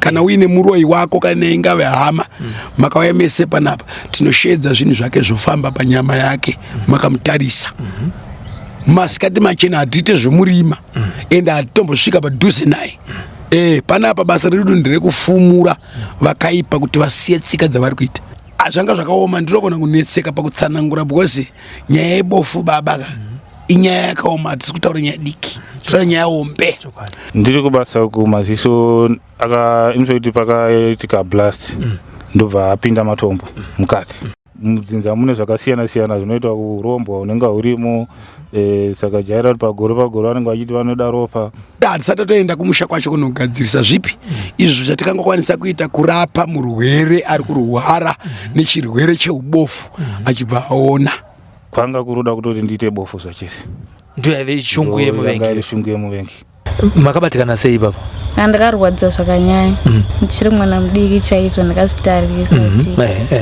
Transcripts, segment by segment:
Kana uine muroyi wako kana ingave hama, makauya mese panapa, tinosheedza zvinhu zvake zvofamba panyama yake makamutarisa. Masikati machena, hatiite zvemurima ende hatitombosvika padhuze naye. Panapa basa redu nderekufumura vakaipa kuti vasiye tsika dzavari kuita. Zvanga zvakaoma, ndinogona kunetseka pakutsanangura because nyaya yebofu, baba ka, inyaya yakaoma. Hatisi kutaura nyaya diki, totaura nyaya hombe. Ndiri kubasa uku, maziso aka infact pakaitika blast, ndobva apinda matombo mukati. Mudzinza mune zvakasiyana siyana zvinoitwa, kurombwa unenge hurimo. Saka jaira kuti pagore pagore vanenge vachiti vanoda ropa. Hatisati tatoenda kumusha kwacho kunogadzirisa zvipi izvo zvatikangokwanisa kuita, kurapa murwere ari kurwara nechirwere cheubofu achibva aona. Kwanga kuruda kutoti ndiite bofu zvachese. Ndiyo yaive shungu Ndo yanga yemuvengi. Iri shungu yemuvengi. Makabatikana sei ipapa? Andakarwadziwa zvakanyanya. Ndichiri mwana mudiki chaizvo, ndakazvitarisa kuti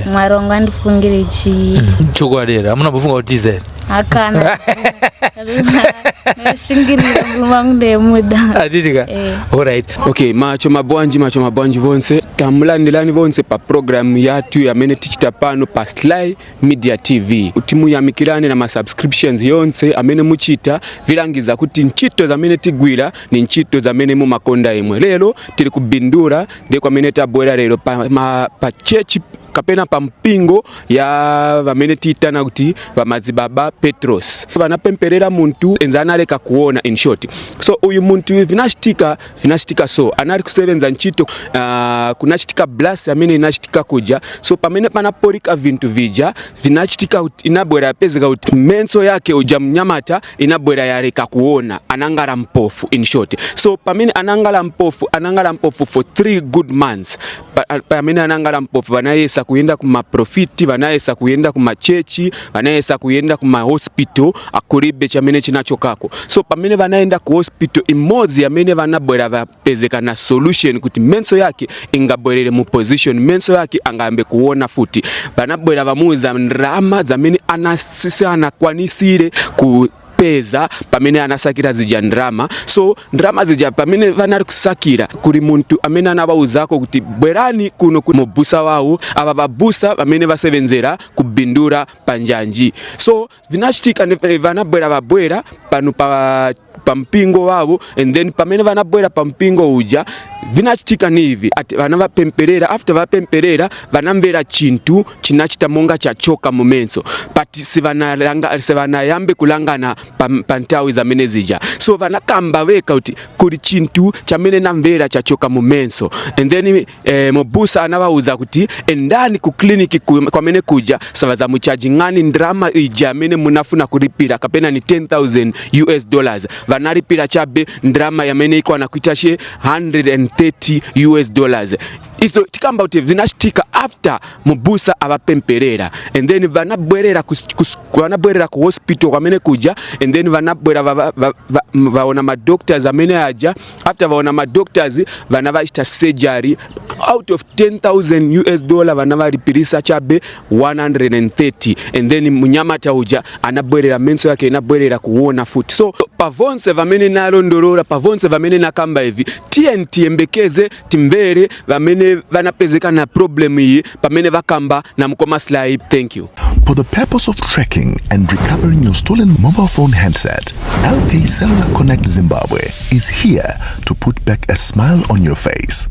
Mwari wangu andifungire chii. Chokwadi here? Hamuna kumbofunga kutiza here? Hakana, ndashingirira murume wangu, ndemuda. Hatiti ka? Eh. Alright. Okay, macho mabwanji, macho mabwanji vonse, tamulandelani vonse pa program yathu yamene tichita pano pa Sly Media TV. Timuyamikirane na ma subscriptions yonse amene muchita, vilangiza kuti ntchito zamene tigwira ni ntchito zamene mumakonda imwe. Lero tili kubindula ndi kwamene tabwera lero pa church kapena pa mpingo ya vamene tiitana kuti vamadzibaba Petros. Vanapemperera muntu enza analeka kuona, in short. So uyu muntu vinachitika so anali kusevenza ntchito, kunachitika blast amene inachitika kuja. So pamene panapolika vintu vija vinachitika kuti inabwera yapezeka kuti menso yake uja mnyamata inabwera yaleka kuona, anangala mpofu, in short. So pamene anangala mpofu for 3 good months. Pamene anangala mpofu, vanayesa kuyenda kuma prophet, vanayesa kuyenda kuma church, vanayesa kuyenda kuma hospital, akulibe chamene chinachokako. So pamene vanaenda ku hospital imodzi amene vanabwera vapezeka na solution kuti menso yake ingabwerere mu position, menso yake angayambe kuona futi, vanabwera vamuuza ndrama zamene anakwanisire ku peza pamene anasakira zija ndrama. So ndrama zija pamene vanali kusakira, kuli muntu amene anavauzako kuti bwerani kuno ku mubusa wawo, ava vabusa vamene vasevenzera kubindura panjanji. So vinachitika vanabwera vabwera pano pa mpingo wavo, and then pamene vanabwera pa mpingo uja, vinachitika ni ivi ati vana vapemperera. After vapemperera, vanamvera chinthu chinachita monga chachoka mumenso, but sivanayambe kulangana pa nthawi zamene zija. So vanakamba veka kuti kuli chinthu chamene namvera chachoka mumenso, and then mubusa anavauza kuti endani ku clinic kwamene kuja, savazamuchajing'ani ndrama ija amene munafuna kulipira, kapena ni 10,000 US dollars. Vanalipira chabe ndrama yamene ikwana kuita che 130 US dollars. Izo tikamba kuti vinachitika after mubusa avapemperera, and then vanabwerera ku hospital kwamene kuja, and then vanabwera vaona madoctors amene aja. After vaona madoctors, vana vachita surgery. Out of 10,000 US dollar, vana valipirisa chabe 130, and then munyamata uja anabwerera, menso yake inabwerera kuona futi. So pavonse vamene nalondolola, pavonse vamene nakamba ivi, tiye tiyembekeze timvere vamene vanapezeka na problem iyi pamene vakamba na mukoma Sly. Thank you. For the purpose of tracking and recovering your stolen mobile phone handset, LK Cellular Connect Zimbabwe is here to put back a smile on your face.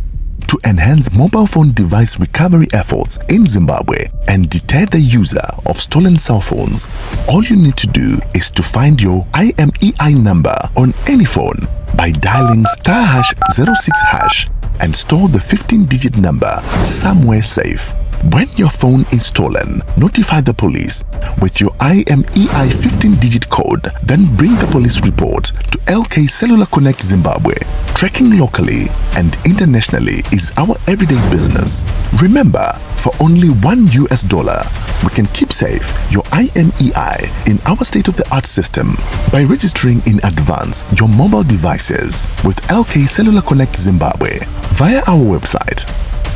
To enhance mobile phone device recovery efforts in Zimbabwe and deter the user of stolen cell phones, all you need to do is to find your IMEI number on any phone by dialing *#06# and store the 15 digit number somewhere safe. When your phone is stolen, notify the police with your IMEI 15 digit code, then bring the police report to LK Cellular Connect Zimbabwe. Tracking locally and internationally is our everyday business. Remember, for only $1, we can keep safe your IMEI in our state of the art system by registering in advance your mobile devices with LK Cellular Connect Zimbabwe via our website.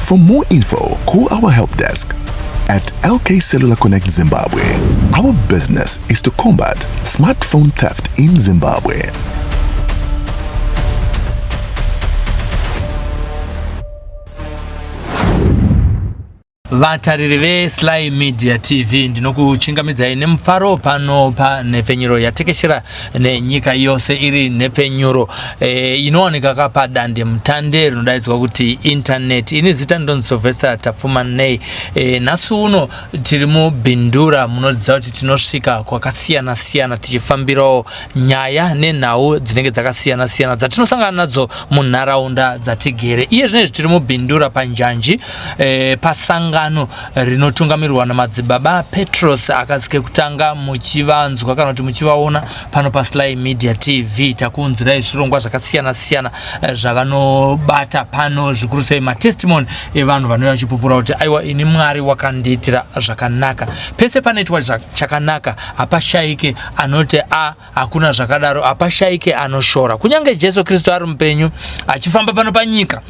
For more info, call our help desk at LK Cellular Connect Zimbabwe. Our business is to combat smartphone theft in Zimbabwe. Vatariri veSly Media TV, ndinokuchingamidzai nemufaro pano panhepfenyuro yatekeshera nenyika yose iri nhepfenyuro e, inowanika ka padandemutande rinodaidzwa kuti internet. Ini zita ndinonzi Sylvester Tapfumanei. E, nhasi uno tiri mubhindura munoziva kuti tinosvika kwakasiyana siyana tichifambirawo nyaya nenhau dzinenge dzakasiyana siyana dzatinosangana nadzo munharaunda dzatigere. Iye zvino izvi tiri mubhindura panjanji e, pasangano rinotungamirwa namadzibaba Petros akazi kekutanga muchivanzwa kana kuti muchivaona pano paSly Media TV. Takuunzirai zvirongwa zvakasiyana siyana eh, zvavanobata pano, zvikuru sei matestimony evanhu vanouya vachipupura kuti aiwa, ini Mwari wakandiitira zvakanaka. Pese panoitwa chakanaka hapashaike anoti a hakuna zvakadaro, hapashaike anoshora. Kunyange Jesu Kristu ari mupenyu achifamba pano panyika,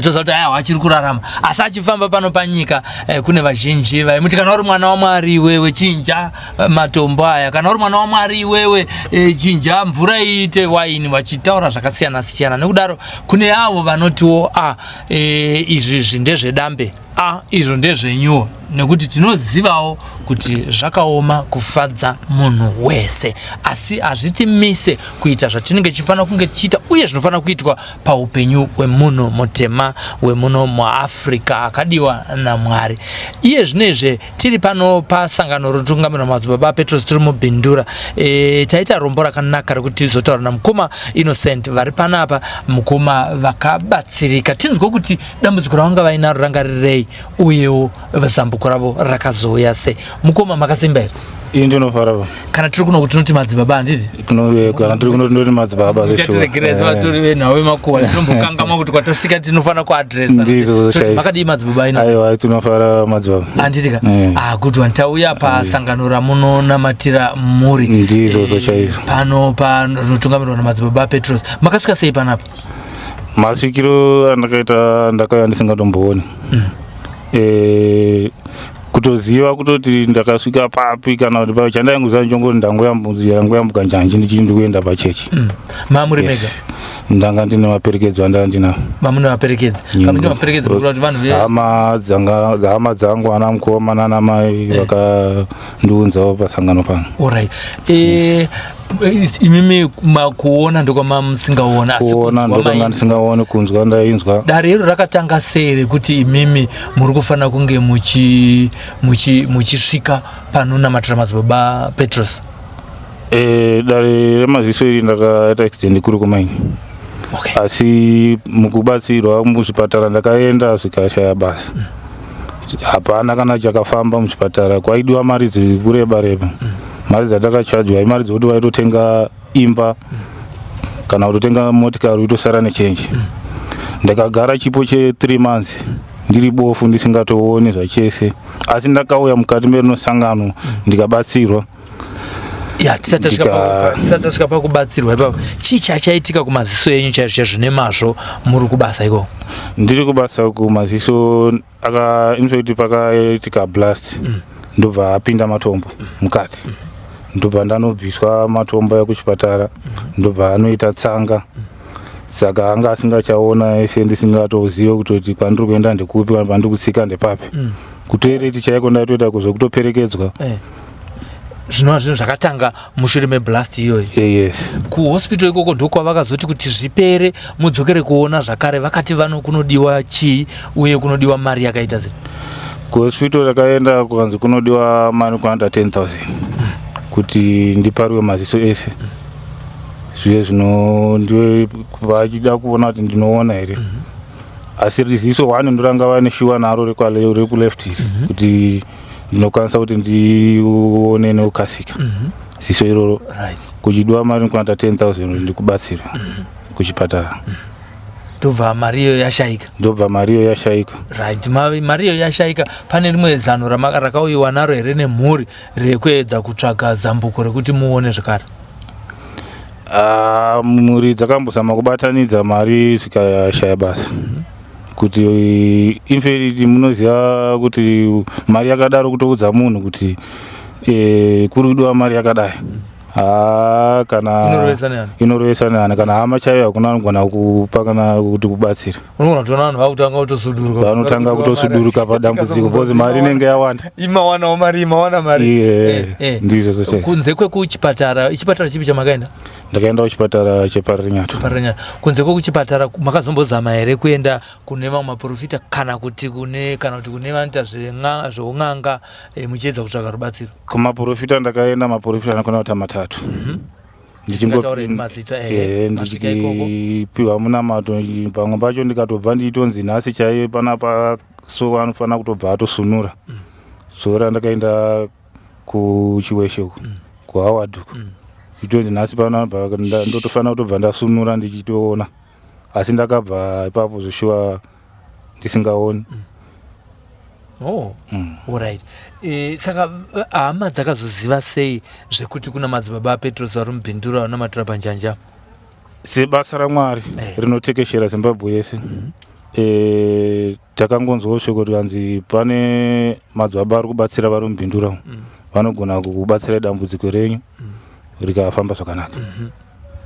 toziva kuti aiwa achiri kurarama, asi achifamba pano panyika eh, kune vazhinji vaimuti kana uri mwana waMwari iwewe chinja eh, matombo aya, kana uri mwana waMwari iwewe eh, chinja mvura iite waini, vachitaura zvakasiyana siyana. Nekudaro kune avo vanotiwo a eh, izvi ndezvedambe, a izvo ndezvenyuwo, nekuti tinozivawo kuti zvakaoma kufadza munhu wese, asi hazvitimise kuita zvatinenge tichifanira kunge tichiita uye zvinofanira kuitwa paupenyu hwemunhu mutema wemuno muAfrica akadiwa naMwari. Iye zvino izvi tiri pano pasangano rotungamirwa madzibaba Petros, tiri mubhindura. E, taita rombo rakanaka rekuti tizotaura namukoma Innocent vari panapa, mukoma vakabatsirika. Tinzwe kuti dambudziko ravanga vainaro ranga rirei uyewo zambuko ravo rakazouya sei. Mukoma, makasimba here? Ini ndinofara ba. Kana tiri kuno tinoti madzibaba, handiti? Kuno eh, kana tiri kuno tinoti madzibaba zveshuwa. Ticharegerera sevatori eh. venhau vemakuhwa, tinombokangamwa kuti kwatasvika tinofanira kuadresa. Ndizvo chaizvo. Makadii madzibaba ino? Aiwa, tinofara madzibaba. Handiti ka? Eh. Ah, good one. Tauya pasangano ramunonamatira muri. Ndizvo chaizvo. Pano panotungamirwa namadzibaba Petros. Makasvika sei panapa? Masvikiro andakaita, ndakauya ndisingatombooni. Kutoziva kutoti ndakasvika papi kana kuti papi, chandaingoziva ndichongoti ndangoyambuka njanji ndichiti ndikuenda pachechi. Mamuri mega? Ndanga ndine vaperekedzi vandanga ndinavo. Mamune vaperekedzi? Kamune vaperekedzi mukuda kuti vanhu hama dzanga hama dzangu, ana mukoma nana mai vakandiunzawo pasangano pano. Alright. Eh, imimi kuona ndokwamamusingaona? Asi kuona kunzwa ndokwanga ndisingaoni, kunzwa ndainzwa. Dare iro rakatanga sei rekuti imimi muri kufanira kunge muchisvika panonamatira madzibaba Petros? Eh, dare remaziso iri ndakaita accident kuri kumaini. Asi mukubatsirwa muzvipatara ndakaenda zvikashaya basa. Hapana kana chakafamba muzvipatara, kwaidiwa mari dzekureba reba. Mari dzatakachajwa imari dzekuti vaitotenga imba kana kutotenga motikari uitosara nechenji. Ndakagara chipo che3 months ndiri bofu, ndisingatooni zvachese, asi ndakauya mukati merinosangano ndikabatsirwa. Ya, tisati tasvika pakubatsirwa ipapo, chii chachaitika kumaziso enyu chaizvo chaizvo nemazvo muri kubasa ikoko? Ndiri kubasa kumaziso aka infact pakaitika blast, ndobva apinda matombo mukati, ndobva ndanobviswa matombo ekuchipatara, ndobva anoita tsanga. Saka anga asingachaona ese, ndisingatozive kutoti kwandiri kuenda ndekupi kana pandiri kutsika ndepapi. Kutoireti chaiko ndaitoita kuzvekutoperekedzwa. Eh. Zvinova zvinhu zvakatanga mushure meblast iyoyo? Yes. Kuhospital ikoko ndokwavakazoti kuti zvipere mudzokere kuona zvakare, vakati vano kunodiwa chii uye kunodiwa mari yakaita sei? Kuhospital takaenda kukanzi kunodiwa mari kunoita 10,000 kuti ndipariwe maziso ese, zvive zvino ndiwe vachida kuona kuti ndinoona here. Asi ziso one ndoranga vane shuwa naro rekuleft iri kuti ndinokwanisa kuti ndione nekukasika, ziso iroro. Kuchidiwa mari kunoita 10,000 kuti ndikubatsira kuchipatara. Ndobva mari iyoyo yashayika? Ndobva mari iyo yashayika. Right. Mari iyoyo yashayika, pane rimwe zano rakauyiwa naro here nemhuri rekuedza kutsvaga zambuko rekuti muone zvekare? Ah, mhuri dzakambozama kubatanidza mari zvikashaya basa, kuti infact munoziva kuti mari yakadaro kutoudza munhu kuti kuri kudiwa mari yakadai. Haa kana Inorovesa nehana. Inorovesa nehana kana hama chaiyo hakuna anogona kupa kana kuti kubatsira. Unogona kutoona vanhu vakutanga kutosuduruka. Vanotanga kutosuduruka padambudziko because mari inenge yawanda. Imawanawo mari, imawana mari. Yeah, ndizvo zvose. Kunze kwekuchipatara, ichipatara chipi chamakaenda? Ndakaenda kuchipatara cheParirenyatwa. Parirenyatwa. Kunze kwekuchipatara makazombozama here kuenda kune mamwe maprofita kana kuti kune kana kuti kune vanoita zveun'anga muchiedza kutsvaga rubatsiro? Kumaprofita ndakaenda, maprofita anokwana kuita matatu. Tisingataure mazita, masvika ikoko. Ndichipiwa munamato, pamwe pacho ndikatobva ndichitonzi nhasi chaiye panapa, so anofanira kutobva atosunura. Zuva randakaenda kuChiweshe uku, kuHoward uku, ndichitonzi nhasi panapa ndotofanira kutobva ndasunura ndichitoona, asi ndakabva ipapo zveshuwa ndisingaoni. Oh, alright. Saka hama dzakazoziva sei zvekuti kuna madzibaba aPetros vari muBindura vanonamatira panjanja? Sebasa raMwari rinotekeshera Zimbabwe yese, takangonzwawo shoko rikanzi pane madzibaba ari kubatsira vari muBindura umu, vanogona kukubatsirai dambudziko renyu rikafamba zvakanaka.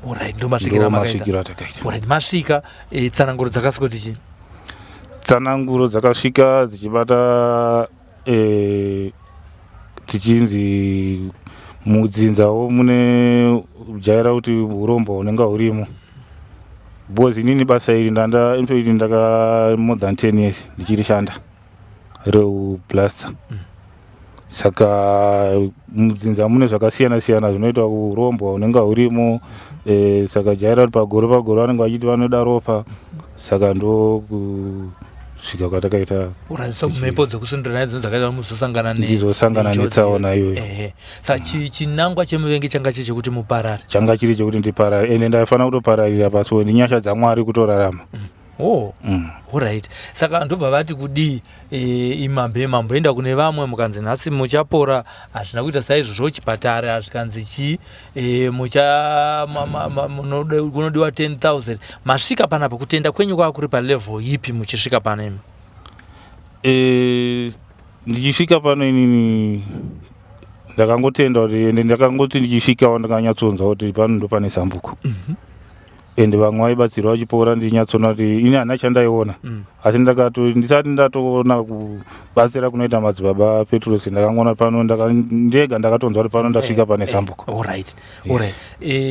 Alright, ndo masvikiro Ndo amakaita. masvikiro atakaita. Alright, masvika, tsananguro dzakasvika kuti chii? Tsananguro dzakasvika dzichibata tichinzi mudzinzawo mune jaira kuti urombo hunenge hurimo, because inini basa iri ndanda infact ndaka more than 10 years ndichirishanda reublaster. Saka mudzinza mune zvakasiyana siyana zvinoita urombo hunenge hurimo. Saka jaira kuti pagore pagore vanenge vachiti vanoda ropa, saka ndokusvika kwatakaita. Alright, so mhepo dzekusundira nadzo dzakaita muzosangana Ndizosangana nenjodzi. Netsaona iyoyo. Ehe. Saka chinangwa chemuvengi changa chiri chekuti muparare. Changa chiri chekuti ndiparare, ende ndaifanira kutopararira pasi, nenyasha dzaMwari kutorarama. Oh. Alright. Saka ndobva vati kudii imambe mamboenda kune vamwe mukanzi nhasi muchapora, hazvina kuita saizvozvo, chipatara zvikanzi chii, mucha kunodiwa 10,000. Masvika panapa kutenda kwenyu kwava kuri palevel ipi muchisvika pano imi? Ndichisvika pano inini ndakangotenda kuti, ende ndakangoti ndichisvikawo ndakanyatsonzwa kuti pano ndo pane zambuko, ende vamwe vaibatsirwa vachipora, ndichinyatsoona kuti ini handina chandaiona. Asi ndakato ndisati ndatoona kubatsira kunoita madzibaba Petros, ndakangoona pano ndega ndakatonzwa kuti pano ndasvika pane zambuko. Alright. Alright.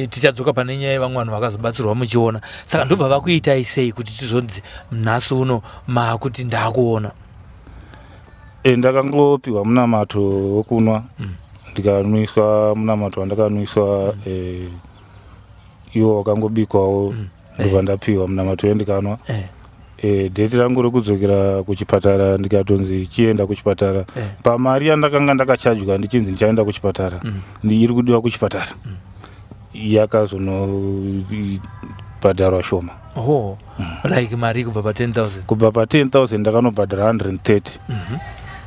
Tichadzoka pane nyaya yevamwe vanhu vakazobatsirwa muchiona. Saka ndobva vakuitai sei kuti tizonzi nhasi uno maakuti ndakuona? Ndakangopiwa munamato wekunwa, ndikanwiswa munamato wandakanwiswa, iwo wakangobikwawo, ndobva ndapiwa munamato wendikanwa. Date rangu rekudzokera kuchipatara ndikatonzi chienda kuchipatara. Pamari yandakanga ndakachajwa ndichinzi ndichaenda kuchipatara, iri kudiwa kuchipatara yakazonobhadharwa shoma. Oh, like mari kubva pa 10,000? Kubva pa 10,000 ndakanobhadhara 130.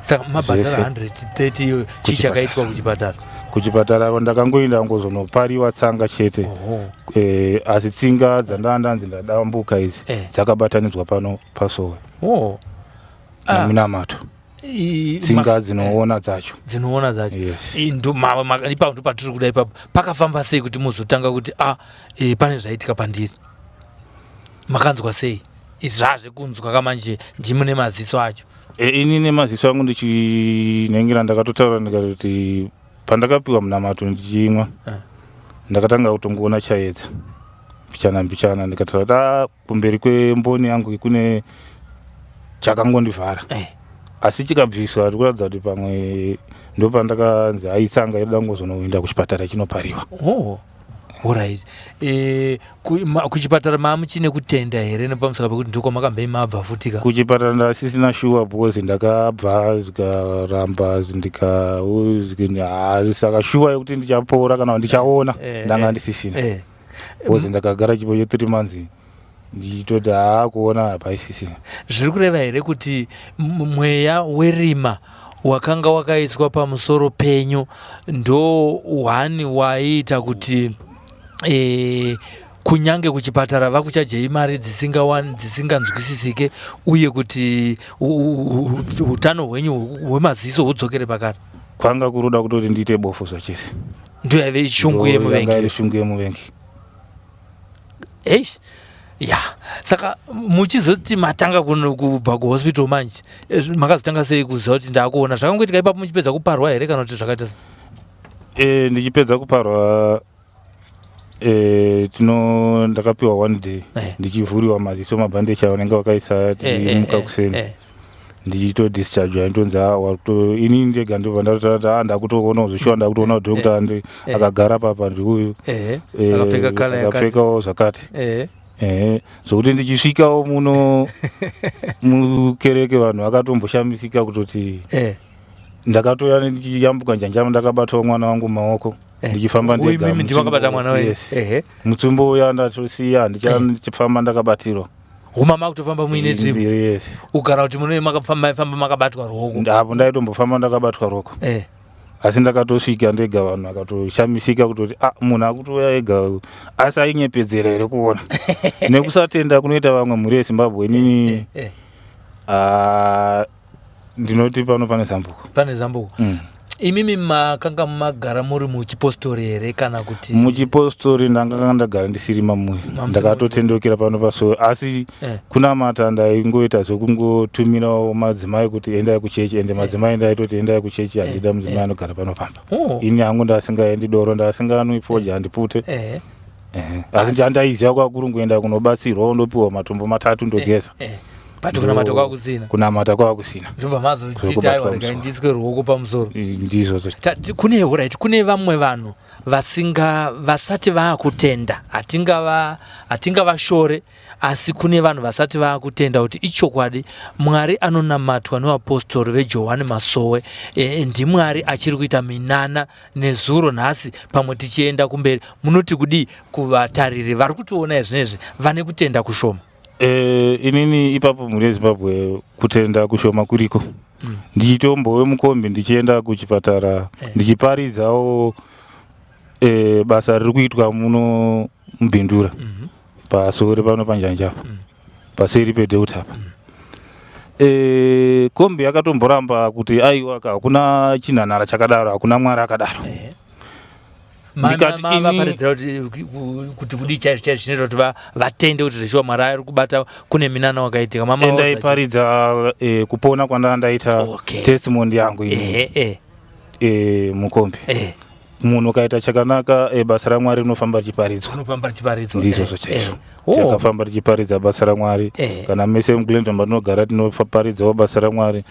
Saka mabhadhara Zvese. 130 iyoyo, chii Kuchipatara. chakaitwa kuchipatara? Kuchipatara ndakangoenda ngozonopariwa tsanga chete. Asi tsinga dzandaa ndanzi ndadambuka idzi dzakabatanidzwa pano pasowe Oh. Ah. neminamato. Tsinga dzinoona dzacho. Dzinoona dzacho. Yes. Ipapo ndo patiri kuda. Ipapo pakafamba sei kuti muzotanga kuti pane zvaitika pandiri? Makanzwa sei izvazvekunzwa kamanje ndimune maziso acho? Ini nemaziso angu ndichinhengera ndakatotaura ndikatoti pandakapiwa munamato ndichimwa, ndakatanga kutongoona chaedza mbichana mbichana, ndikataura kuti kumberi kwemboni yangu kune chakangondivhara, asi chikabviswa tikuratidza kuti pamwe ndopandakanzi aitsanga inoda kungozonoenda kuchipatara chinopariwa. Oh. Alright. Kuchipatara maamuchine kutenda here nepamusaka pekuti ndiko makambei mabva futika? Kuchipatara ndasisina shuwa because ndakabva zvikaramba ndika saka shuwa yekuti ndichapora kana ndichaona ndanga ndisisina, because ndakagara chipo che3 months ndichitoti haa, kuona hapaisisina. Zviri kureva here kuti mweya werima wakanga wakaiswa pamusoro penyu ndo one waiita kuti kunyange kuchipatara vakuchajei mari dzisinganzwisisike uye kuti utano hwenyu hwemaziso hudzokere pakare? Kwanga kuroda kutoti ndiite bofu zvachese. Ndiyo yaive shungu yemuvengi. Shungu yemuvengi. Eish. Ya, saka muchizoti matanga kubva kuhospital manje, eh, makazotanga sei kuziva kuti ndakuona? Zvakangoitika ipapo muchipedza kuparwa here kana kuti zvakaita sei? E, ndichipedza kuparwa e, tino ndakapiwa one day eh. Ndichivhuriwa maziso, mabhandeji avanenge vakaisa, tichimuka eh, eh, kuseni eh. Ndichitodischarge, ndonzi wato ini ndega ndobva ndatotaura ah, ndakutoona zveshuwa, ndakutoona doctor eh. Akagara papa ndiuyu akapfekawo zvakati ehe, zvokuti ndichisvikawo muno mukereke vanhu vakatomboshamisika kutoti ndakatoya ndichiyambuka njanjama ndakabatawo mwana wangu mumaoko ndichifamba ndega. Ndivakabata mwana wenyu? Mutsumbo uya ndatosiya, ndichafamba ndakabatirwa. Umama kutofamba muine tsvimbo? Yes. Ugara kuti mune makafamba makabatwa ruoko? Apo ndaitombofamba ndakabatwa ruoko asi ndakatosvika ndega, vanhu vakatoshamisika kutoti ah, munhu akutouya ega asi ainyepedzera here kuona nekusatenda kunoita vamwe mhuri yeZimbabwe. Inini ah, ndinoti pano pane zambuko. Pane zambuko. Imimi makanga magara muri muchipostori here kana kuti? Muchipostori ndanga ndagara ndisiri mamuri. Mamusiri. Ndakatotendekera pano pasowe asi kunamata ndaingoita zvekungotumirawo madzimai kuti endai kuchechi, ende madzimai ndaitoti endai kuchechi, handida mudzimai anogara pano pamba. Ini hangu ndasingaendi doro, ndasinganwi fodya, handipute. Asi chandaiziva kwakuri kuenda kunobatsirwa, ndopiwa matombo matatu, ndogeza. But kunamata kwakusina. Kunamata kwakusina. Zvobva mazochiti Zvekubatwa aiwa, regai musoro. ndiswe ruoko pamusoro. Ndizvozvo. Kune, alright, kune vamwe vanhu vasinga vasati vaakutenda, hatingavashore, asi kune vanhu vasati vaakutenda kuti ichokwadi Mwari anonamatwa nevapostori veJohani Masowe ndiMwari achiri kuita minana nezuro, nhasi, pamwe tichienda kumberi. Munoti kudii kuvatariri vari kutiona izvinezvi vane kutenda kushoma? Inini ipapo, mhuri yeZimbabwe, kutenda kushoma kuriko. Ndichitombove mukombi ndichienda kuchipatara ndichiparidzawo basa riri kuitwa muno muBindura pasori pano panjanja apa paseri peDelta apa. Kombi yakatomboramba kuti aiwa, hakuna chinhanhara chakadaro, hakuna Mwari akadaro. Ndikati Mavaparidzira kuti kudii chaizvo chaizvo chinoita kuti vatende kuti zveshuwa Mwari ari kubata, kune minana wakaitika? Mama Endaiparidza kupona kwandanga ndaita, testimony yangu ini ehe eh, mukombi. Munhu ukaita chakanaka, basa raMwari rinofamba richiparidzwa. Unofamba richiparidzwa. Ndizvozvo chaizvo. Oh. Chakafamba richiparidza basa raMwari. Kana mese muGlendon matinogara tinoparidzawo basa raMwari.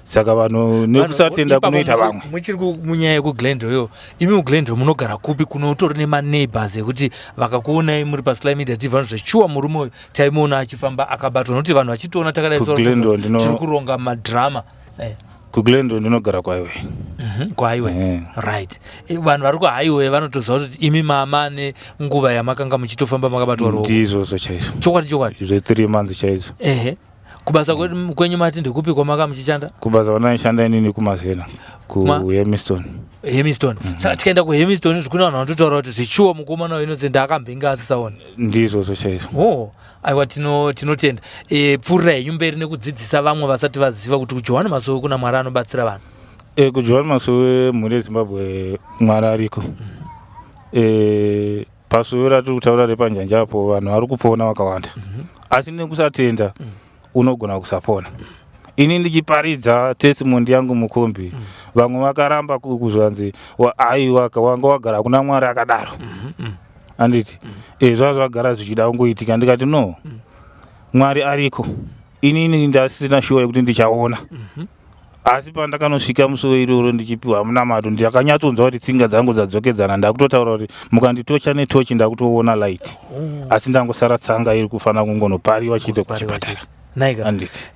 Saka vanhu nekusatenda Ipapo kunoita vamwe. Muchiri munyaya yekuGlendale yo, imi muGlendale munogara kupi kuno utori nemaneighbors ekuti vakakuonai muri paSly Media TV vanoti zvechuwa murume uyu taimuona achifamba akabatwa? Nokuti vanhu vachitiona takadai so KuGlendale tiri kuronga madrama. KuGlendon ndinogara kwahighway. Kuhighway. Right. Vanhu vari kuhighway vanotoziva kuti imi mama nenguva yamakanga muchitofamba makabatwa ruoko? Ndizvozvo chaizvo. Chokwadi chokwadi? Zve3 months chaizvo. Ehe, kubasa kwenyu mati ndekupi kwamaka muchichanda? Kubasa kwandanoshanda inini kuMazena, kuHemiston. Hemiston. Saka tikaenda kuHemiston kune vanhu vanototaura kuti zvichuwa mukomana waInnocent akambenge asisaona? Ndizvozvo chaizvo. Oh, aiwa, tinotenda. Pfuurirai henyu mberi nekudzidzisa vamwe vasati vaziva kuti kuJohani Masowe kuna Mwari anobatsira vanhu. KuJohani Masowe, mhuri yeZimbabwe, Mwari ariko. Pasowe ratiri kutaura repanjanja apo, vanhu vari kupona vakawanda, asi nekusatenda unogona kusapona. Ini ndichiparidza testimony yangu mukombi, vamwe vakaramba kuzvanzi aiwa, wanga wagara kuna Mwari akadaro, handiti? Zvava zvagara zvichida kungoitika. Ndikati no, Mwari ariko. Inini ndasina shuwa yekuti ndichaona, asi pandakanosvika musi weiroro ndichipiwa munamato, ndakanyatsonzwa kuti tsinga dzangu dzadzokedzana. Ndakutotaura kuti mukanditocha netochi ndakutoona light, asi ndangosara tsanga iri kufanira kungonopariwa chete kuchipatara. Naika. Handiti?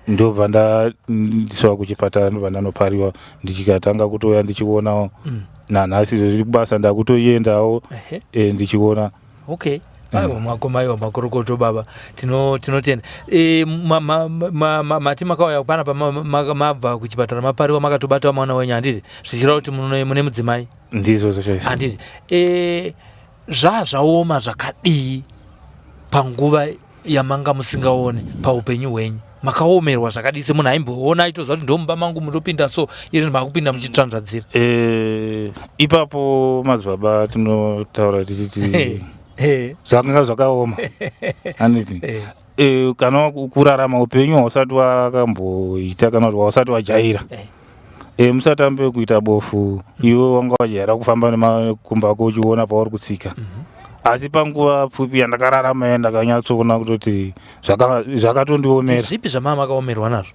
Ndobva ndandiswa kuchipatara, ndobva ndanopariwa, ndichikatanga kutouya ndichionawo. Nanhasi zviri kubasa ndakutoendawo ndichiona. Okay, aiwa, makoma, aiwa, makorokoto baba. Tinotenda. Mati makauya panapa mabva kuchipatara mapariwa makatobata mwana wenyu, handiti? Zvichireva kuti mune mudzimai? Ndizvozvo chaizvo. Handiti? Zvazvaoma zvakadii panguva yamanga musingaone paupenyu hwenyu? Makaomerwa zvakadii semunhu aimboona aitoziva kuti ndomumba mangu mutopinda so iri makupinda muchitsvanzvadzira? Eh, ipapo madzibaba tinotaura tichiti zvakanga zvakaoma handiti eh, kana kurarama upenyu hwausati wakamboita kana kuti hwausati wajaira e, musatambe kuita bofu iwe wanga wajaira kufamba nemakumbo ako uchiona pauri kutsika mm -hmm. asi panguva pfupi yandakararama ya ndakanyatsoona kutoti zvakatondiomera zvipi zvamava makaomerwa nazvo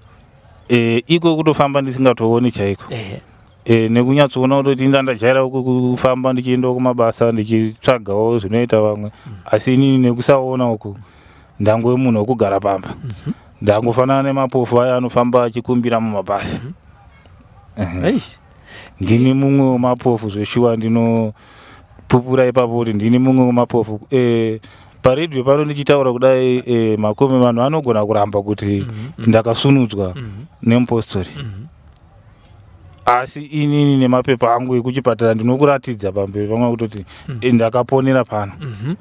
e, iko kutofamba ndisingatooni chaiko e. E, nekunyatsoona kutoti inda ndajaira kufamba ndichienda kumabasa ndichitsvagawo zvinoita vamwe mm. asi inini nekusaona uku ndangove munhu wekugara pamba mm -hmm. Ndangofanana nemapofu aya anofamba achikumbira mumabhasi. Mm -hmm. Ndini mumwe wemapofu zveshuwa ndinopupura ipapo kuti ndini mumwe wemapofu. Eh, paredhiyo pano ndichitaura kudai eh, makome vanhu vanogona kuramba kuti mm -hmm. ndakasunudzwa mm -hmm. nemupostori mm -hmm. asi inini nemapepa angu ekuchipatara ndinokuratidza pamberi pamwe kutoti mm. ndakaponera pano mm -hmm.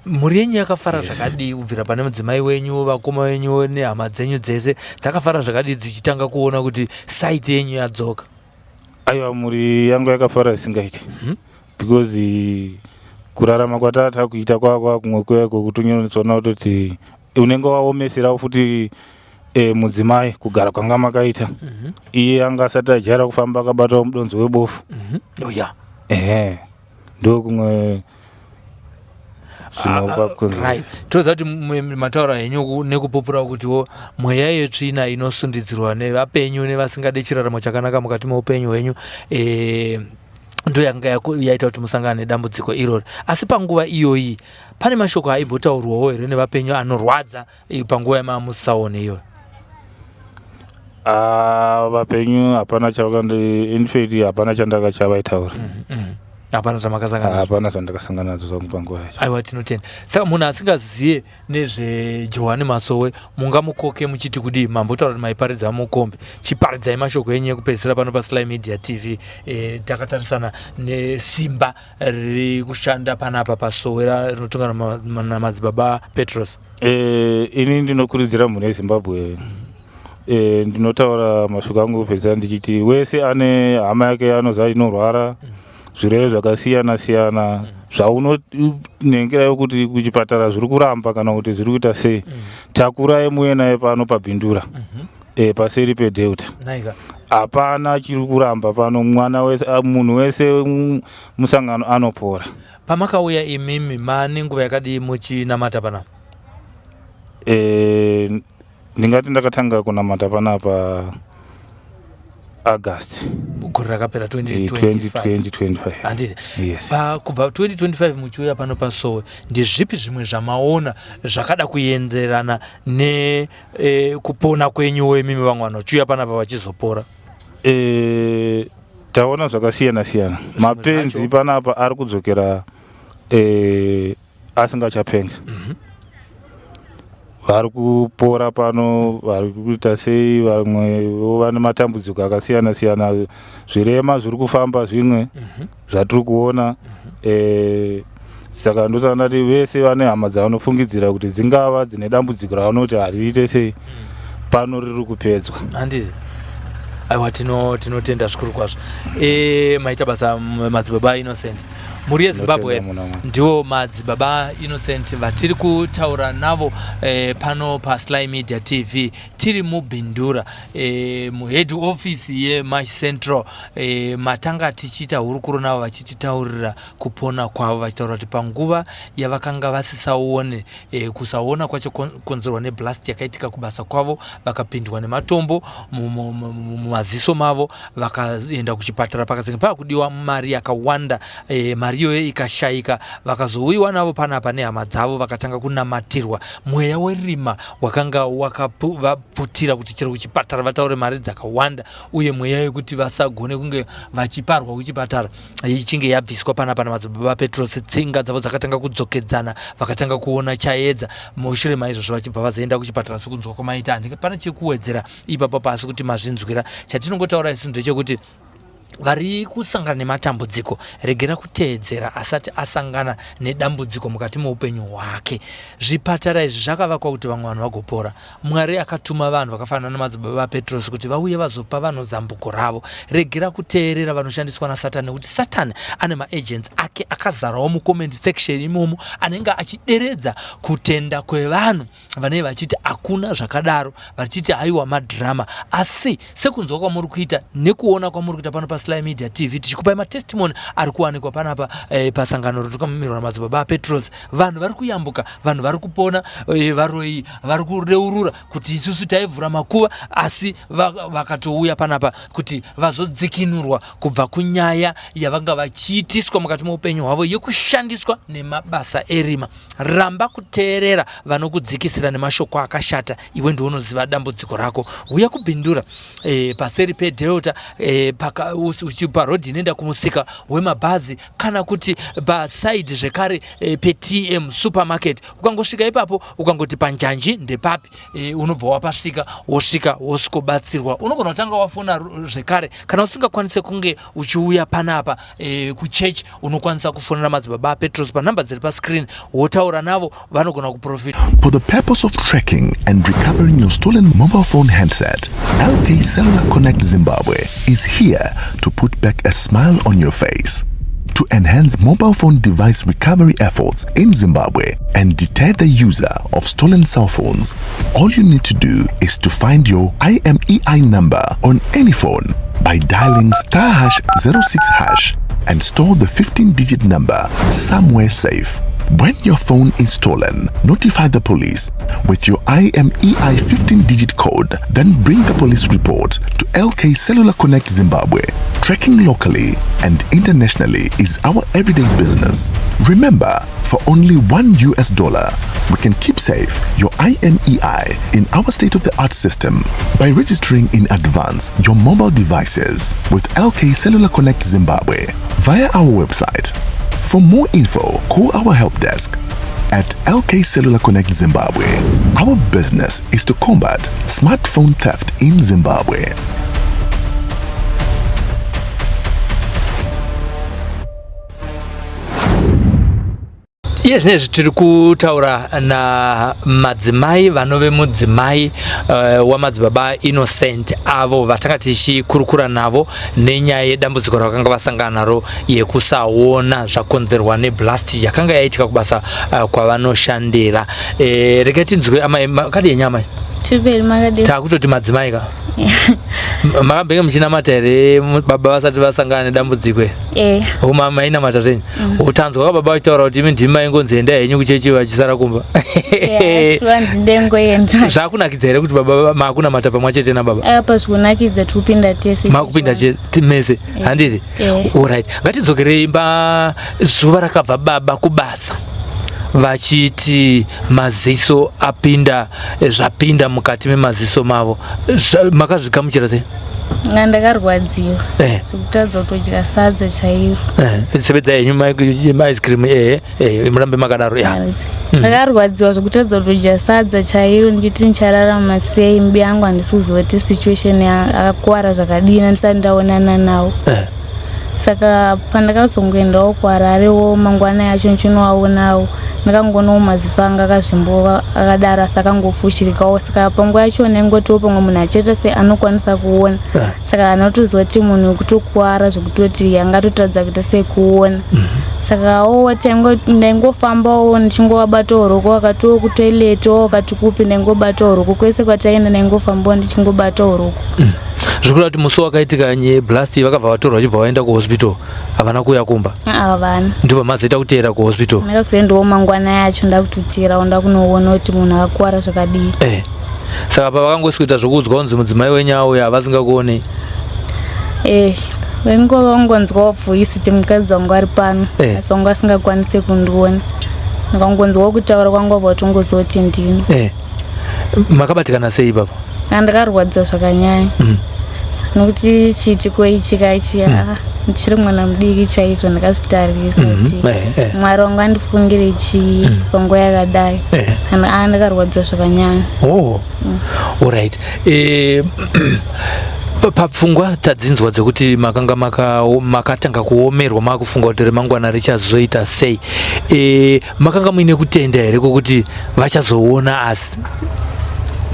Mhuri yenyu yakafara zvakadii kubvira pane mudzimai wenyu, vakoma venyu nehama dzenyu dzese dzakafara zvakadii dzichitanga kuona kuti site yenyu yadzoka? Aiwa, mhuri yangu yakafara isingaiti because kurarama kwataa takuita kwakwa kumwe kuya kwekutonyatsoona kutoti unenge waomeserawo futi e, mudzimai kugara kwanga makaita mm -hmm. iye anga asati ajaira kufamba akabata mudonzo webofu mm -hmm. oh, yeah. ehe ndokumwe zvinopa ah, ah, right toziva kuti mataura henyu nekupupura kutiwo mweya yetsvina inosundidzirwa nevapenyu nevasingade chiraramo chakanaka mukati meupenyu hwenyu e, ndo yakanga yaita kuti musangane nedambudziko irori asi panguva iyoyi pane mashoko aimbotaurwawo here nevapenyu anorwadza panguva yamamusaone iyoyo ah, vapenyu hapana chavakandi infact hapana chandaka chavaitaura mm, mm. Hapana zvamakasangana nazvo? Hapana zvandakasangana nazvo zvangu panguva yacho. Aiwa, tinotenda. Saka munhu asingazive nezveJohani Masowe mungamukoke muchiti kudii? Mambotaura kuti maiparidza mukombe, chiparidzai mashoko enyu ekupedzisira pano paSly Media TV. E, takatarisana nesimba riri kushanda panapa pasowe rinotonga namadzibaba Petros. E, ini ndinokurudzira mhuri yeZimbabwe e, ndinotaura mashoko angu kupedzisira ndichiti wese ane hama yake anoziva inorwara mm. Zvirwere zvakasiyana siyana zvaunonengerayo kuti kuchipatara zviri kuramba kana kuti zviri kuita sei takurai muye naye pano pabhindura mm -hmm. e, paseri pedelta hapana chiri kuramba pano mwana wese munhu wese musangano anopora. Pamakauya imimi mane nguva yakadii muchinamata panapa? E, ndingati ndakatanga kunamata panapa August gore rakapera 2025 handiti? Yes. Pa, kubva 2025 muchiuya pano pasowe ndezvipi zvimwe zvamaona zvakada kuenderana nekupona e, kwenyuwo imimi vamwe vanhu vachiuya panapa vachizopora? E, taona zvakasiyana siyana mapenzi panapa ari kudzokera e, asingachapenga mm -hmm. Vari kupora pano vari kuita sei vamwe vane matambudziko akasiyana siyana zvirema zviri kufamba zvimwe mm -hmm. zvatiri kuona mm -hmm. e, saka ndosaka ndati vese vane hama dzavanofungidzira kuti dzingava dzine dambudziko ravanoti hariite sei mm. Pano riri kupedzwa handiti? Aiwa, tinotenda zvikuru kwazvo. E, maita basa madzibaba Innocent. Mhuri yeZimbabwe, ndiwo madzibaba Innocent vatiri kutaura navo e, pano paSly Media TV tiri muBindura e, muhead office yeMash Central e, matanga tichiita hurukuro navo vachititaurira kupona kwavo vachitaura kuti panguva yavakanga vasisaone e, kusaona kwacho konzerwa neblast yakaitika kubasa kwavo vakapindwa nematombo mumaziso mavo vakaenda kuchipatara pakazenge pakudiwa mari yakawanda e, mari iyoyo ikashayika vakazouyiwa navo panapa nehama dzavo vakatanga kunamatirwa mweya werima wakanga wakavaputira kuti chero kuchipatara vataure mari dzakawanda uye mweya yekuti vasagone kunge vachiparwa kuchipatara ichinge yabviswa panapa namadzibaba Petros tsinga dzavo dzakatanga kudzokedzana vakatanga kuona chaedza mushure maizvozvo vachibva vazoenda kuchipatara sekunzwa kwamaita handinge pane chekuwedzera ipapo pasi kuti mazvinzwira chatinongotaura isu ndechekuti. Vari kusangana nematambudziko, regera kuteedzera asati asangana nedambudziko mukati meupenyu hwake. Zvipatara izvi zvakavakwa kuti vamwe vanhu vagopora. Mwari akatuma vanhu vakafanana namadzibaba vaPetrosi kuti vauye vazopa vanhu zambuko ravo. Regera kuteerera vanoshandiswa naSatani nekuti Satani ane maagents ake akazarawo mucomment section imomo anenge achideredza kutenda kwevanhu vanenge vachiti hakuna zvakadaro vachiti haiwa madrama asi sekunzwa kwamuri kuita nekuona kwamuri kuita pano pasly media tv tichikupai matestimony ari kuwanikwa panapa eh, pasangano rotikamirwa namadzibaba apetros vanhu vari kuyambuka vanhu vari kupona eh, varoyi vari kureurura kuti isusu taivhura makuva asi vakatouya panapa kuti vazodzikinurwa kubva kunyaya yavanga vachiitiswa mukati meupenyu hwavo yekushandiswa nemabasa erima Ramba kuteerera vanokudzikisira nemashoko akashata, iwe ndiwe unoziva dambudziko rako. Huya kuBindura e, paseri peDelta e, parodhi inoenda kumusika wemabhazi kana kuti pasaidi zvekare e, peTM supermarket. Ukangosvika ipapo ukangoti panjanji ndepapi e, unobva wapasvika wosvika wosvikobatsirwa. Unogona kutanga wafona zvekare kana usingakwanise kunge uchiuya panapa e, kuchurch unokwanisa kufonera madzibaba apetros panhamba dziri pascreen wotaura navo vanogona kuprofita. For the purpose of tracking and recovering your stolen mobile phone handset, LK Cellular Connect Zimbabwe is here to put back a smile on your face. To enhance mobile phone device recovery efforts in Zimbabwe and deter the user of stolen cell phones, all you need to do is to find your IMEI number on any phone by dialing star hash 06 hash and store the 15-digit number somewhere safe. When your phone is stolen, notify the police with your IMEI 15-digit code, then bring the police report to LK Cellular Connect Zimbabwe. Tracking locally and internationally is our everyday business. Remember, for only $1 US, we can keep safe your IMEI in our state-of-the-art system by registering in advance your mobile devices with LK Cellular Connect Zimbabwe via our website. For more info, call our help desk at LK Cellular Connect Zimbabwe. Our business is to combat smartphone theft in Zimbabwe. Iye zvinezvi tiri kutaura namadzimai vanove mudzimai wamadzibaba Innocent avo vatanga tichikurukura navo nenyaya yedambudziko ravakanga vasangana naro yekusaona zvakonzerwa neblast yakanga yaitika kubasa kwavanoshandira. Regai tinzwe amai, makadii henyu amai? Chiperi makadii? Takutoti madzimai ka. Makambenge muchinamata here baba vasati vasangana nedambudziko iri? Eh. Uma mainamata zvenyu. Utanzwa ka baba vachitaura kuti imi ndimi maingonzi endai henyu kuchechi vachisara kumba. Yeah, sure ndindengoenda. Zvakunakidza here kuti baba makunamata pamwe chete nababa? Apa zvikunakidza tikupinda tese. Makupinda mese handiti? Eh. Alright. Ngatidzokerei imba zuva rakabva baba kubasa vachiti maziso apinda zvapinda mukati memaziso mavo makazvigamuchira sei? Nga ndakarwadziwa Eh. zvekutadza kutodya sadza chairo. Eh, sebedzai henyu maice cream ehe eh, murambe makadaro ya. Ndakarwadziwa zvekutadza kutodya sadza chairo ndichiti ndichararama sei mbi yangu handisi kuziva kuti situation akakuwara zvakadini handisati ndaonana nawo. Saka pandakazongoendawo kuHararewo mangwana yacho ndichinovaonawo ndakangoonawo maziso anga akazvimbawo akadaro asi akangofushirikawo saka panguva yacho ndaingotiwo pamwe munhu achiita sei anokwanisa kuona saka haana kutoziva kuti munhu wekutokuwara zvekutoti angatotadza kuita sei kuona saka wo ndaingofambawo ndichingovabatawo ruoko vakatiwo kutoilet wo vakati kupi ndaingobatawo ruoko kwese kwataienda ndaingofambawo ndichingobatawo ruoko Zvikureva kuti musi wakaitika blast vakabva vatorwa vachibva vaenda kuhospital havana kuuya kumba? Havana. Ndobva mazoita kuteera kuhospital? Ndakazoendawo mangwana yacho ndakututirawo ndakunoona kuti munhu akakuwara zvakadii. Saka pavakangoswita zvekuudzwa kunzi mudzimai wenyu auya havasingakuonei? Vaingova vangonzwawo voice kuti mukadzi wangu ari pano asi wanga asingakwanise kundiona. Ndakangonzwawo kutaura kwangu vabva vatongoziva kuti ndini. Makabatikana sei ipapo? Ndakarwadziwa zvakanyanya. Nokuti chiitiko ichi kaichi ndichiri mwana mudiki chaizvo ndakazvitarisa kuti Mwari wangu andifungire chii panguva yakadai. And ndakarwadziwa zvakanyanya. Oh. Alright. Papfungwa tadzinzwa dzekuti makanga makatanga kuomerwa makufunga kuti remangwana richazoita sei. E, makanga muine kutenda here kwokuti vachazoona asi?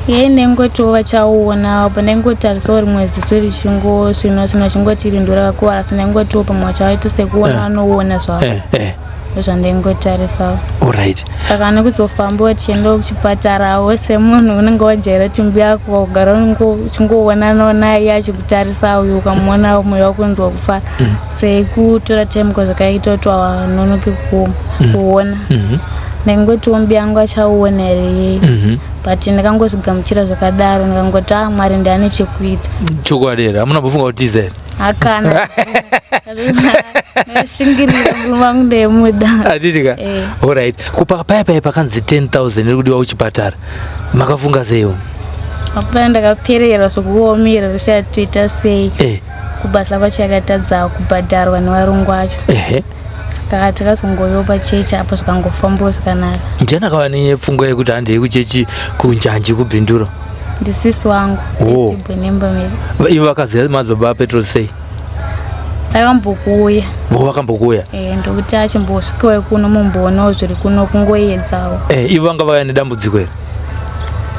Yei ndaingotiwo vachaona apo ndaingotarisawo rimwe ziso richingosvinwa svinwa chingoti iri ndorakakuvara asi ndaingotiwo pamwe vachaita sekuona eh. vanoona zvavo eh, eh. Ndozvandaingotarisawo. Alright. Saka nekuzofambawo tichiendawo kuchipatarawo semunhu unenge wajaira kuti mbuya yako ugara uchingoonanawo naye achikutarisa uyu ukamuona moyo wako unonzwa kufara mm. sekutora time kwazvakaita kuti wanonoke mm. kuona mm-hmm. ndaingotiwo mbuya yangu achauona here yeye mm-hmm. but ndakangozvigamuchira zvakadaro ndikangoti a ah, mwari ndiane chekuita chokwadi here hamuna kufunga kutiza here hakana shingirira murume wangu ndaimuda handiti ka eh. Alright, kupa paya paya pakanzi 10000 iri kudiwa kuchipatara makafunga seiwo? Apaya ndakapererwa zvekuomera kushaya toita sei eh. Kubasa kwacho yakatadza kubhadharwa nevarungu acho eh. Saka takazongoyo pachechi apo zvikangofambawo zvakanaka. Ndiani akava nepfungwa yekuti handei kuchechi kunjanji kubhindura? Ndisisi wangu. Oh. Ivo vakaziva madzibaba aPetro sei? Vakambokuuya. Vo vakambokuuya? Eh, ndokuti achimbosvikawo kuno mumboonawo zviri kuno kungoedzawo. Eh, ivo vanga vauya nedambudziko here?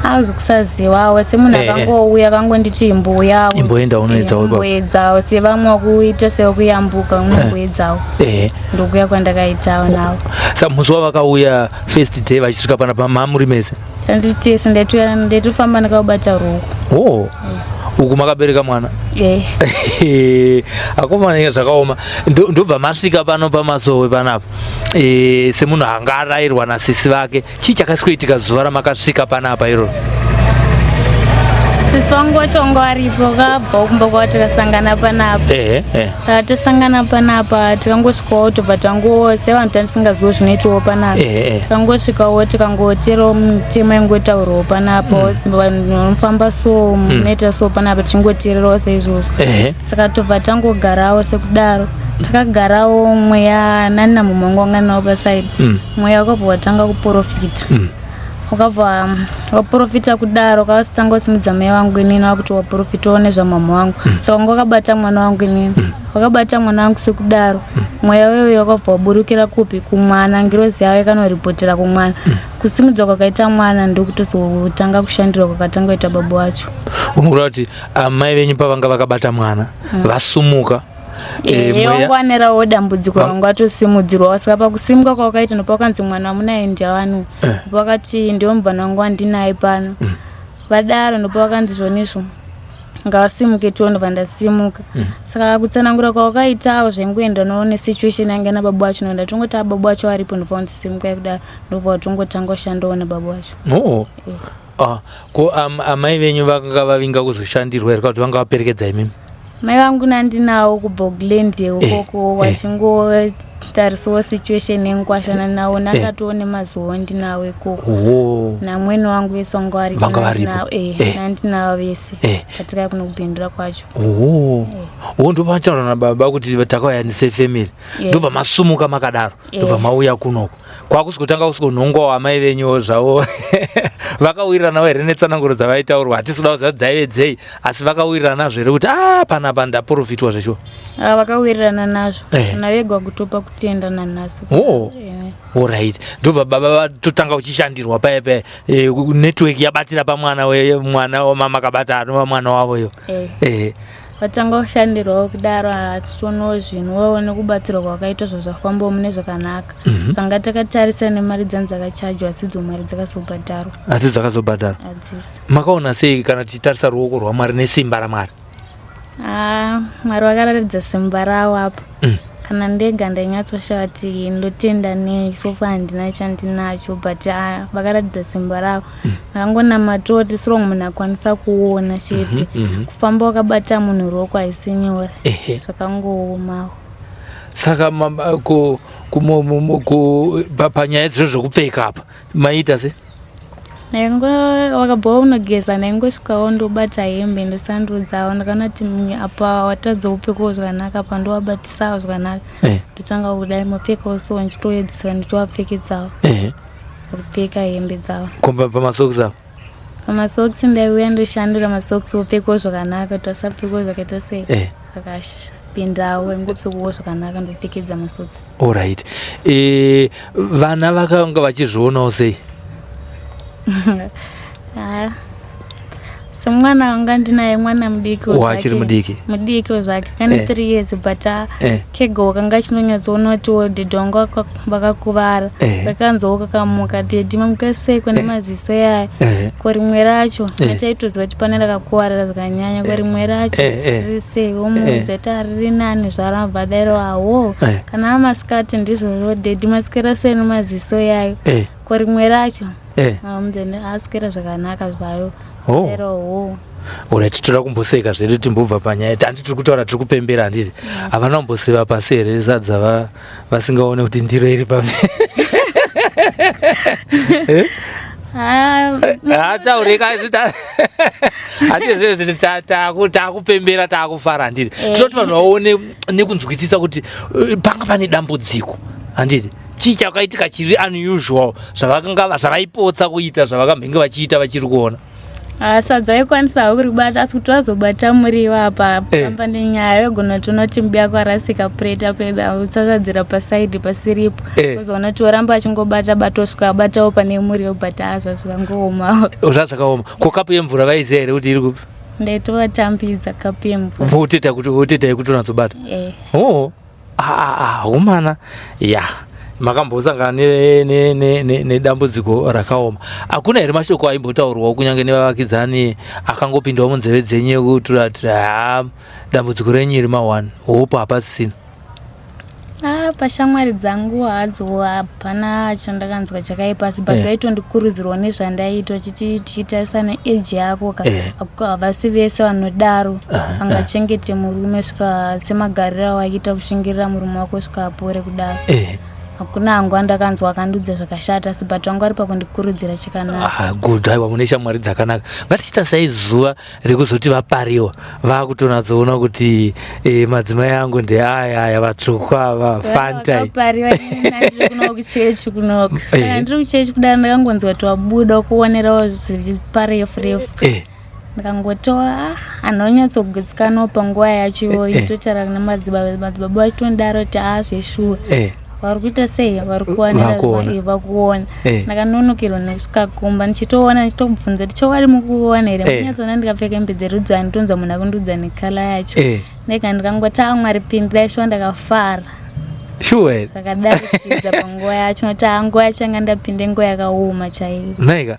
Azi kusazivawo semunhu eh, eh. akangouya akangonditi imbouyawo. Imboenda unoedzawo ipapo. Imboedzawo sevamwe vakuita sekuyambuka unomboedzawo. Eh. Ndokuya kwandakaitawo navo. Sa musi wavakauya first day vachisvika panapa mamuri mese? Tanditese ndaitofamba ndakabata ruoko. Oh. Uku makabereka mwana? Eh. Akomana zvakaoma. Ndobva masvika pano pamasowe panapa. Eh, semunhu anga arairwa nasisi vake. Chii chakasikoitika zuva ramakasvika panapa iroro? Sisi wangu wacho wanga waripo kabva kumba kwavo tikasangana panapa. Eh, eh. Saka tasangana panapa tikangosvikawo tobva tango sevanhu tandisingazivo zvinoitwawo panapa. Eh, eh. Tikangosvikawo tikangoterawo mitemo ingotaurwawo panapa mm. Vanhu vanofamba so mm. munoita so panapa tichingoteererawo seizvozvo. Eh. Saka tobva tangogarawo sekudaro. Takagarawo mweya nani namumwe wangu wanga nawo pasaidi. Mweya wakabva watanga kuporofita. Wakabva waprofita kudaro wakatanga kusimudza mai vangu inini wakuti waprofitawo nezvamama wangu mm. Saka wanga wakabata mwana wangu inini mm. Wakabata mwana wangu sekudaro mm. Mweya wewe wakabva waburukira kupi kumwana ngirozi yavo ikanoripotera kumwana mm. Kusimudza kwakaita mwana ndokutozotanga kushandirwa kwakatanga kuita baba wacho. Unokureva kuti amai venyu pavanga vakabata mwana vasumuka eh, wanerawo dambudziko vanga vatosimudzirwawo saka pakusimuka kwavakaita ndopakanzi mwana wamunaye ndiawani eh. vakati ndiwo mubvana wangu wandinaye pano mm. Vadaro ndopakanzi zvonizvo ngavasimuke tiwo ndobva ndasimuka mm. Saka kutsanangura kwavakaitawo zvaingoendanawo nesituation yange nababa wacho nonda tongoti ababa wacho aripo ndobva wanzi simukai kudaro ndobva watongotanga kushandawo nababa wacho oh. Eh. Ah, ko amai venyu vakanga vavinga kuzoshandirwa here kana kuti vanga vaperekedza imimi? Mai vangu nandinawo kubva kuGlendale ukoko eh, eh. vachingotarisawo situation yengukwashana nawo ndakatowo nemazuva ndinawo ikoko oh. Namwene wangu vese vanga varipo vanga varipo eh, nandinawo vese katika kuno kubhindura kwacho. Oh. Oh, ndopachataura nababa kuti takauya nesefamily ndobva masumuka makadaro ndobva mauya kunoko kwakusikutanga kusikunhongwawo amai venyu zvavo vakawiriranawo here netsananguro dzavaitaurwa hatisi kuda kuziva dzaive dzei asi vakawirirana nazvo here kuti a ah, panapa ndaprofitwa zveshuwa ah, vakawirirana nazvo eh. kana vega kutopa kutenda nanhasi oh. eh. Orit ndobva baba vatotanga kuchishandirwa paye paye eh, network yabatira pamwana mwana wamama kabata anova mwana wavo iyo eh. Vatanga kushandirwawo kudaro hatichionawo zvinhu wawo nekubatsirwa kwakaita zvazvafambawo mune zvakanaka mhm. Zvanga takatarisa nemari dzangu dzakachajwa asi idzo mari dzakazobhadharwa asi dzakazobhadharwa hadzisi makaona sei kana tichitarisa ruoko rwamwari nesimba ramwari ah, mwari vakaratidza simba ravo apa mm. Kana ndega ndainyatsoshaya kuti ndotenda nei sofa handina chandinacho but ah, vakaratidza simba ravo mm. Ndakangonamatawo kuti sirong munhu akwanisa kuona chete mm -hmm. Kufamba wakabata munhu ruoko haisi nyore zvakangoomawo Saka panyaya dzizvo zvekupfeka apa maiita se Ndaingo wakabva unogeza ndaingosvikawo ndobata hembe ndosandudzawo ndakaona kuti apa watadza kupfekawo zvakanaka apa ndowabatisawo zvakanaka eh. Ndotanga kudai mapfekawo so ndichitoedzesera ndichiwapfekedzawo eh. Kupfeka hembe dzavo komba pamasokisi apo. Pamasokisi ndaiuya ndoshandura masokisi opfekwawo zvakanaka kuti asapfekwawo zvakaita sei eh. zvakapindawo ingopfekwawo zvakanaka ndopfekedza masokisi. Alright. Eh, vana vakanga vachizvionawo sei? Ah. Semwana wanga ndinaye mwana mudiki wachiri mudiki mudiki zvake kane 3 eh. years but ah, eh. kega wakanga achinonyatsoona kuti wo dhedhi wangu vakakuvara eh. vakanzwawo kakamuka dhedhi mamuka sei kune maziso yaya ko rimwe racho achaitoziva kuti pane rakakuvarira zvakanyanya ko rimwe racho riri sei womuudza kuti ariri nani zvarabva dairo awo kana amasikati ndizvozvo dhedhi masikira sei nemaziso yayo ko rimwe racho eh. Aswera zvakanaka zvayo. Oh. Pero Alright, toda kumboseka zvedu timbobva panyaya handi tiri kutaura tiri kupembera handiti mm. havana kumboseva pasi here sadza vasingaone kuti ndiro iri pame eh? Taurika hati zvezvi takupembera takufara handiti eh. tinoti vanhu vaone nekunzwisisa kuti eh, panga pane dambudziko handiti chii chakaitika chiri unusual zvavakanga zvavaipotsa kuita zvavakambenge vachiita vachiri kuona? Ah, sadza vaikwanisawo kuribata asi kuti vazobata muriwo apa eh. pamba nenyaya yogona toona kuti mubi ako arasika pureti akuedza kutsvatsvadzira pasaidi pasiripo eh. ozoona kuti oramba achingobata bata osvika abatawo pane muriwo but azva zvikangoomawo zva zvakaoma ko kapu yemvura vaiziva here kuti iri kupi ndaitovatambidza kapu yemvura voteta kuti voteta yekutonatsobata eh. oh. Humana ah, ah, ya makambosangana nedambudziko ne, ne, ne rakaoma. Hakuna here mashoko aimbotaurwawo kunyange nevavakidzani akangopindawo munzeve dzenyu ekutura kuti ha dambudziko renyu iri ma1 hope hapasisina? Ah, pashamwari dzangu hadzo hapana chandakanzwa chakaipa asi but eh. vaitondikurudzirwa nezvandaiita vachiti tichitarisa neage yako ka eh. Havasi vese vanodaro vangachengete murume svika semagariro awaita kushingirira murume wako svika apore kudaro. Eh. Hakuna hangu andakanzwa akandiudza zvakashata asi but vanga vari pakundikurudzira chakanaka. Ah, good aiwa mune shamwari dzakanaka. Ngatichitarisai zuva rekuzoti vapariwa vakutonatsoona kuti eh, madzimai angu ndeaya aya vatsvuku ava fanta. Vapariwa ndiri kuno kuchechi kunoko. Saka eh. ndiri kuchechi kudaro ndakangonzwa kuti wabuda kuonerawo zviri parefu refu. Eh. Ndikangotoa ah, anonyatsogutsikanawo panguva yacho iyoyo eh. totaura namadzibaba madzibaba vachitondidaro kuti ah zveshuwa. Eh. Vari kuita sei vari kuwanira vakuona. Eh. Ndakanonokerwa nekusvika kumba ndichitoona ndichitobvunza kuti chokwadi mukuona here eh. munyatsoona ndikapfeka hembe dzerudzi anditonzwa munhu akundiudza nekala yacho. Eh. Ndega ndikangoti ah Mwari pindirai shuwa ndakafara. Shuwa zvakadarikidza panguva yacho nokuti ah nguva yacho yanga ndapinda nguva yakaoma chaiyo. Nhaika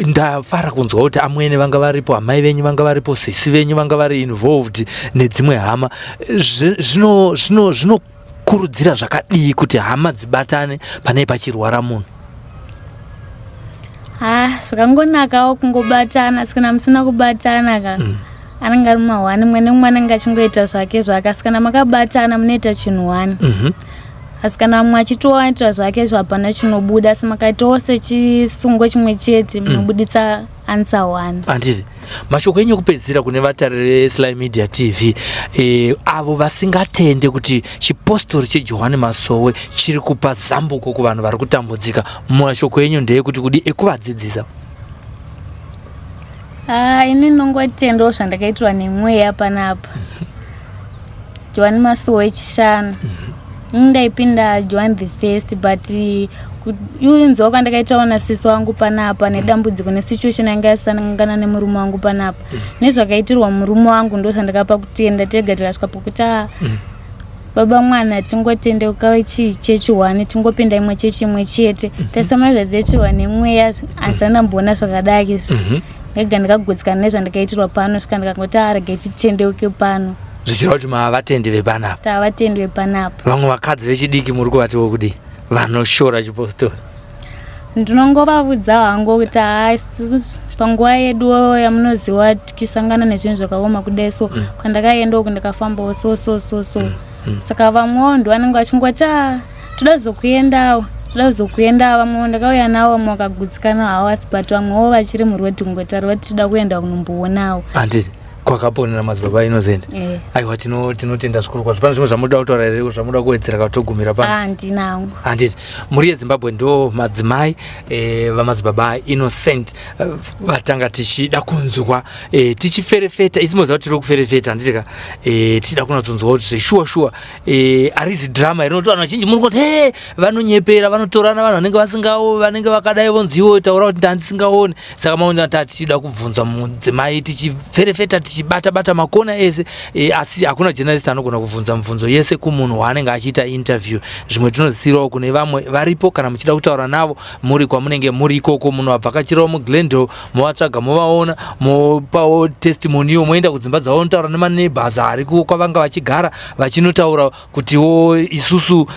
ndafara kunzwa kuti amwene vanga varipo, amai venyu vanga varipo, sisi venyu vanga vari involved nedzimwe hama. Zvino zvino zvinokurudzira zvakadii kuti hama dzibatane pane pachirwara munhu? Ha, zvakangonakawo kungobatana asi kana musina kubatana ka mm. anenge ari mahwani mumwe nemumwe anenge achingoita zvake zvake asi kana makabatana munoita chinhu wani mm -hmm. Asi kana mumwe achitoita zvake izvo hapana chinobuda asi makaitawo sechisungo chimwe chete mm. munobuditsa mm. answer one. Anditi mashoko enyu ekupedzisira kune vatariri veSly Media TV e, avo vasingatende kuti chipostori cheJohane Masowe chiri kupa zambuko kuvanhu vari kutambudzika, mashoko enyu ndeyekuti kudi ekuvadzidzisa? Ah, ini ndinongotendawo zvandakaitirwa nemweya panapa. Johani Masowe echishanu. Ini ndaipinda Johani the first but inzwa kwandakaitawo nasisi wangu panapa nedambudziko nesituation yanga yasangana nemurume wangu panapa nezvakaitirwa murume wangu ndozvandakapa kutenda tega tikasvika pokuti ah, baba mwana tingotendeuka chii chechi one tingopinda imwe chechi imwe chete tasama zvadaitirwa nemweya asi andamboona zvakadai izvi ndega ndakagutsikana nezvandakaitirwa pano svika ndikangoti ah regai titendeuke pano zvichireva kuti mavatendi vepanapa tavatendi vepanapa vamwe vakadzi vechidiki muri kuvatiwo kudii vanoshora chipostori ndinongovavudza hangu kuti haa panguva yedu yamunoziva tichisangana nezvinhu zvakaoma kudai so mm. kwandakaenda uku ndikafambawo so so so so mm. mm. saka vamwewo ndovanenge vachingoti a toda zokuendawo toda zokuendawo vamwewo ndakauya navo vamwe vakagutsikana hawo asi but vamwewo vachiri murodhi kungotaura vati toda kuenda kunomboonawo handiti Kwakaponera madzibaba Innocent. Eh. Aiwa, tinotenda zvikuru kwazvo. Pane zvimwe zvamunoda kutaura here, zvamunoda kuwedzera katogumira pano? Handina hangu. Handiti mhuri yeZimbabwe, ndo madzimai vamadzibaba Innocent vatanga tichida kunzwa, tichiferefeta. Isi moziva kuti tiri kuferefeta, handiti ka? Tichida kunatsonzwa kuti zveshuwa shuwa harizi drama here, nokuti vanhu vazhinji muri kuti he vanonyepera, vanotorana vanhu vanenge vasingawo, vanenge vakadai, vonziwo taura kuti ndandisingaoni. Saka maona tatichida kubvunza mudzimai, tichiferefeta, tichibata bata makona ese, asi hakuna journalist anogona kubvunza mibvunzo yese kumunhu waanenge achiita interview. Zvimwe tinozisirawo kune vamwe varipo. Kana muchida kutaura navo muri kwamunenge muri ikoko, munovabvakachirawo muGlendale, movatsvaga, movaona, mopawo testimoniyo, moenda kudzimba dzavo, notaura nemaneighbors ari kwavanga vachigara, vachinotaura kutiwo isusu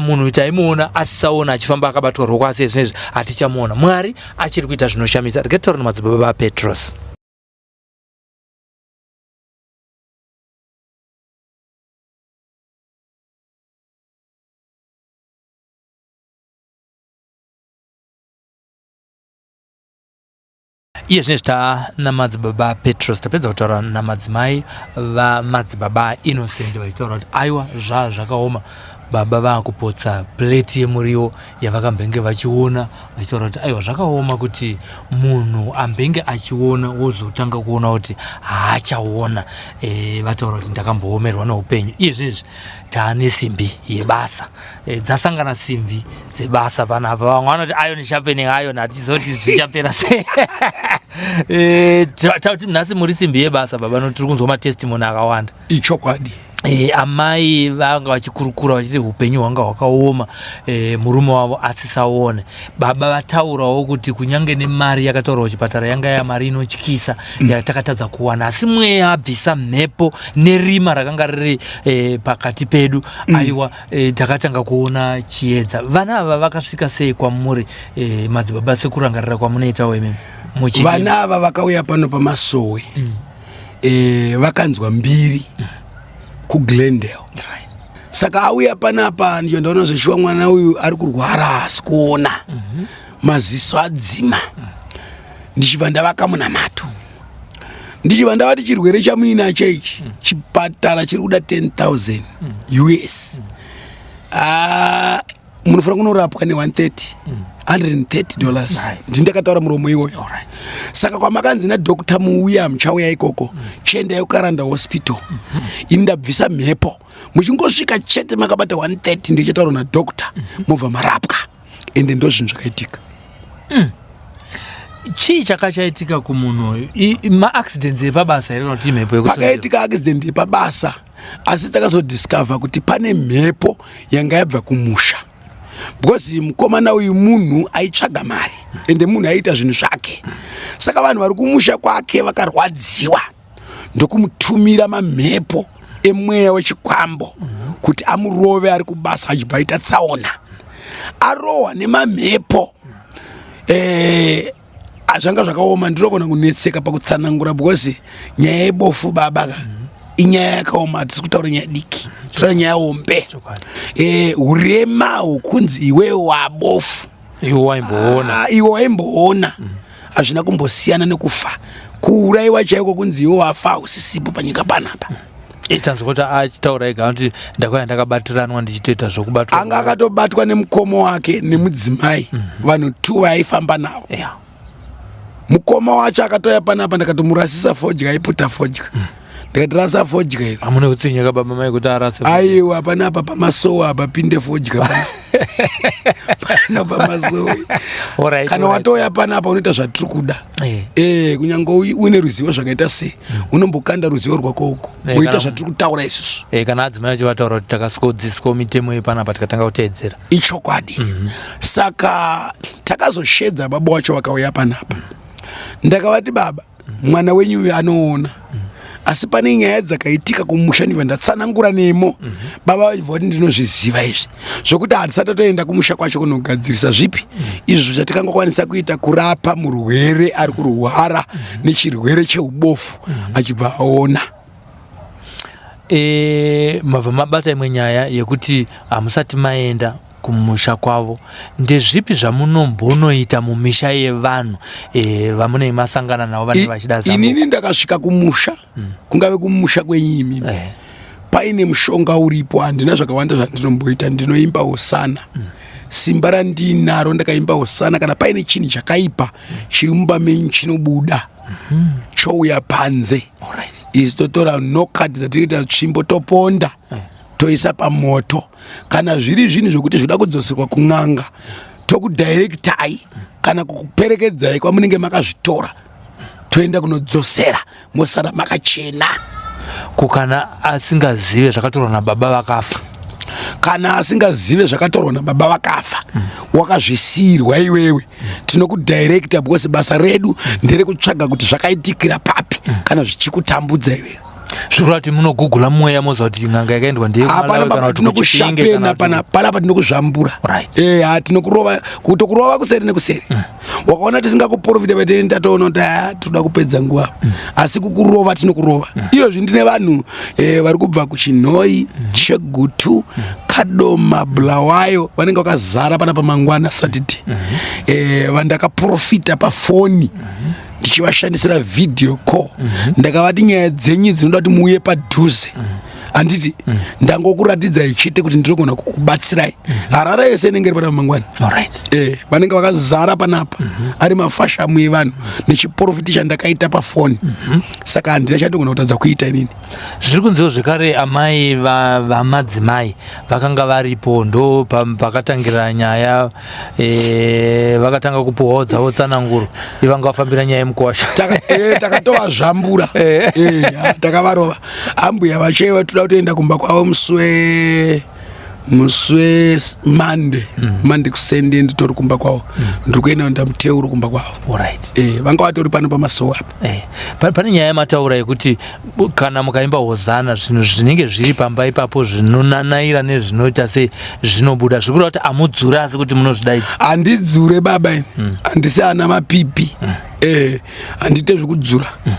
munhu taimuona asisaona achifamba akabatwa ruoko, asi zvinezvi hatichamuona. Mwari achiri kuita zvinoshamisa. Regai taura namadzibaba vaPetros. Iye zvinezvi tanamadzibaba Petros. Tapedza kutaura namadzimai vamadzibaba Innocent, vachitaura kuti aiwa, zvaa zvakaoma, baba vaakupotsa plate yemuriwo yavakambenge vachiona, vachitaura kuti aiwa, zvakaoma kuti munhu ambenge achiona wozotanga kuona kuti haachaona. Vataura kuti ndakamboomerwa neupenyu. Iye zvinezvi taane simbi yebasa. Dzasangana simbi dzebasa panapa. Vamwe vanoti iron sharpening iron, hatizoti zvichapera sei. Tauti nhasi muri simbi yebasa baba, no tiri kunzwa matestimony akawanda. Ichokwadi. Amai vanga vachikurukura vachiti upenyu hwanga hwakaoma, murume wavo asisaone. Baba vataurawo kuti kunyange nemari yakataurwa kuchipatara yanga yamari inotyisa yatakatadza kuwana, asi mweya abvisa mhepo nerima rakanga riri pakati pedu. Aiwa, takatanga kuona chiedza. Vana ava vakasvika sei kwamuri, madzibaba, sekurangarira kwamunoitawo imimi? Vana ava vakauya pano pamasowe. Vakanzwa mbiri kuGlendale. Saka auya panapa, ndicho ndaona zveshuwa mwana uyu ari kurwara, asi kuona maziso adzima. Ndichibva ndavaka munamato, ndichibva ndavati chirwere chamuinacho ichi, chipatara chiri kuda 10,000 US. Ah, munofanira kunorapwa ne130, $130. Ndindakataura muromo iwoyo. Saka kwamakanzi nadoctor muuya, muchauya ikoko, chiendai kuKaranda Hospital. Ini ndabvisa mhepo, muchingosvika chete makabata 130, ndichataura nadoctor, mobva marapwa. Ende ndo zvinhu zvakaitika. Chii chakachaitika kumunhu uyu? Maaccidents epabasa here kana kuti imhepo yekusungira? Pakaitika accident yepabasa, asi takazodiscover kuti pane mhepo yanga yabva kumusha, because mukomana uyu munhu aitsvaga mari, ende munhu aiita zvinhu zvake. Saka vanhu vari kumusha kwake vakarwadziwa, ndokumutumira mamhepo emweya wechikwambo kuti amurove ari kubasa, achibva aita tsaona, arohwa nemamhepo. Zvanga zvakaoma, ndinogona kunetseka pakutsanangura because nyaya yebofu baba ka inyaya yakaoma. Hatisi kutaura nyaya diki, totaura nyaya hombe. Urema hwokunzi iwewe wabofu, Iwe waimboona. Ah, iwe waimboona, hazvina kumbosiyana nekufa, kuurayiwa chaiko, kunzi iwe wafa, hausisipo panyika panapa. Tanzwa kuti achitaura ega kuti ndakauya ndakabatiranwa ndichitoita zvokubatwa. Anga akatobatwa nemukoma wake nemudzimai, vanhu two vaaifamba navo. Mukoma wacho akatouya panapa, ndakatomurasisa fodya, aiputa fodya, ndikati rasa fodya iyo. Hamuna kutsinya kababa mai kuti arase? Aiwa, panapa pamasowe apa pinde fodya pano pamasowe. Kana watouya panapa unoita zvatiri kuda. Kunyange uine ruzivo zvakaita sei, unombokanda ruzivo rwako uko, woita zvatiri kutaura isusu. Kana adzimai vachivataura kuti takasikodzidziswa mitemo yepanapa, tikatanga kuteedzera. Ichokwadi. Saka takazoshedza baba wacho, vakauya panapa. Ndakavati, baba, mwana wenyu uyu anoona, asi pane nyaya dzakaitika kumusha. Ndibva ndatsanangura nemo. Baba vachibva kuti ndinozviziva izvi, zvokuti hatisati tatoenda kumusha kwacho kunogadzirisa zvipi izvo. Chatikangokwanisa kuita kurapa murwere ari kurwara nechirwere cheubofu, achibva aona. Mabva mabata imwe nyaya yekuti hamusati maenda. kumusha kwavo. Ndezvipi zvamunombonoita mumisha yevanhu e, vamunenge masangana navo vanenge vachida zambuko? Inini ndakasvika kumusha mm. kungave kumusha kwenyu imimi eh. Paine mushonga uripo, handina zvakawanda zvandinomboita, ndinoimba hosana mm. Simba randinaro ndakaimba hosana, kana paine chinhu chakaipa mm. chiri mumba menyu chinobuda mm -hmm. chouya panze. Alright. Isu totora nokati dzatinoita tsvimbo toponda eh. Toisa pamoto. Kana zviri zvinhu zvekuti zvoda kudzoserwa kun'anga, tokudirectai kana kukuperekedzai kwamunenge makazvitora, toenda kunodzosera, mosara makachena. Ko kana asingazive zvakatorwa nababa vakafa? Kana asingazive zvakatorwa nababa vakafa mm. wakazvisiirwa iwewe mm. Tinokudirecta because basa redu mm. nderekutsvaga kuti zvakaitikira papi mm. kana zvichikutambudza iwewe. Zvikureva kuti munogugula mweya moziva kuti n'anga yakaendwa ndeyehapana baba, tinokushapena pana panapa, tinokuzvambura right. Eh, ha tinokurova, kutokurova kuseri nekuseri mm. Wakaona tisingakuprofita veteni tatoona kuti haa tinoda kupedza nguva mm. Asi kukurova tinokurova mm. Iyozvi ndine vanhu eh, vari kubva kuChinhoi mm. Chegutu mm. Kadoma, Bulawayo, vanenge vakazara panapa mangwana Saturday mm -hmm. Eh, vandakaprofita pafoni mm -hmm ndichivashandisira video call mm -hmm. Ndakavati nyaya dzenyu dzinoda kuti muuye padhuze handiti mm -hmm. Ndangokuratidzai chete kuti ndinogona kukubatsirai mm -hmm. Harare yese inenge iri panapa mangwana. Alright. Eh, vanenge vakazara panapa mm -hmm. Ari mafashamu evanhu nechiprofiti chandakaita pafoni mm -hmm. Saka handina chandogona kutadza kuita inini. Zviri kunziwo zvekare amai vamadzimai vakanga varipo ndo pakatangira nyaya e, vakatanga kupuhwawo dzavo tsananguro ivanga vafambira nyaya yemukwasha. Takatovazvambura e, e, takavarova ambuya vachaiva toda kutoenda kumba kwavo muswe muswe Monday mm. Monday kusende nditori kumba kwavo mm. Ndiri kuenda kunoita muteuro kumba kwavo. Alright. Eh, vanga vatori pano pamasowe apa. Eh. Pane nyaya yamataura yekuti kana mukaimba hozana zvinhu zvinenge zviri pamba ipapo zvinonanaira nezvinoita sei zvinobuda, zviri kureva kuti amudzure asi kuti munozvidaidza? Handidzure baba ini, handisi ana mapipi mm. Eh, handiite zvekudzura mm.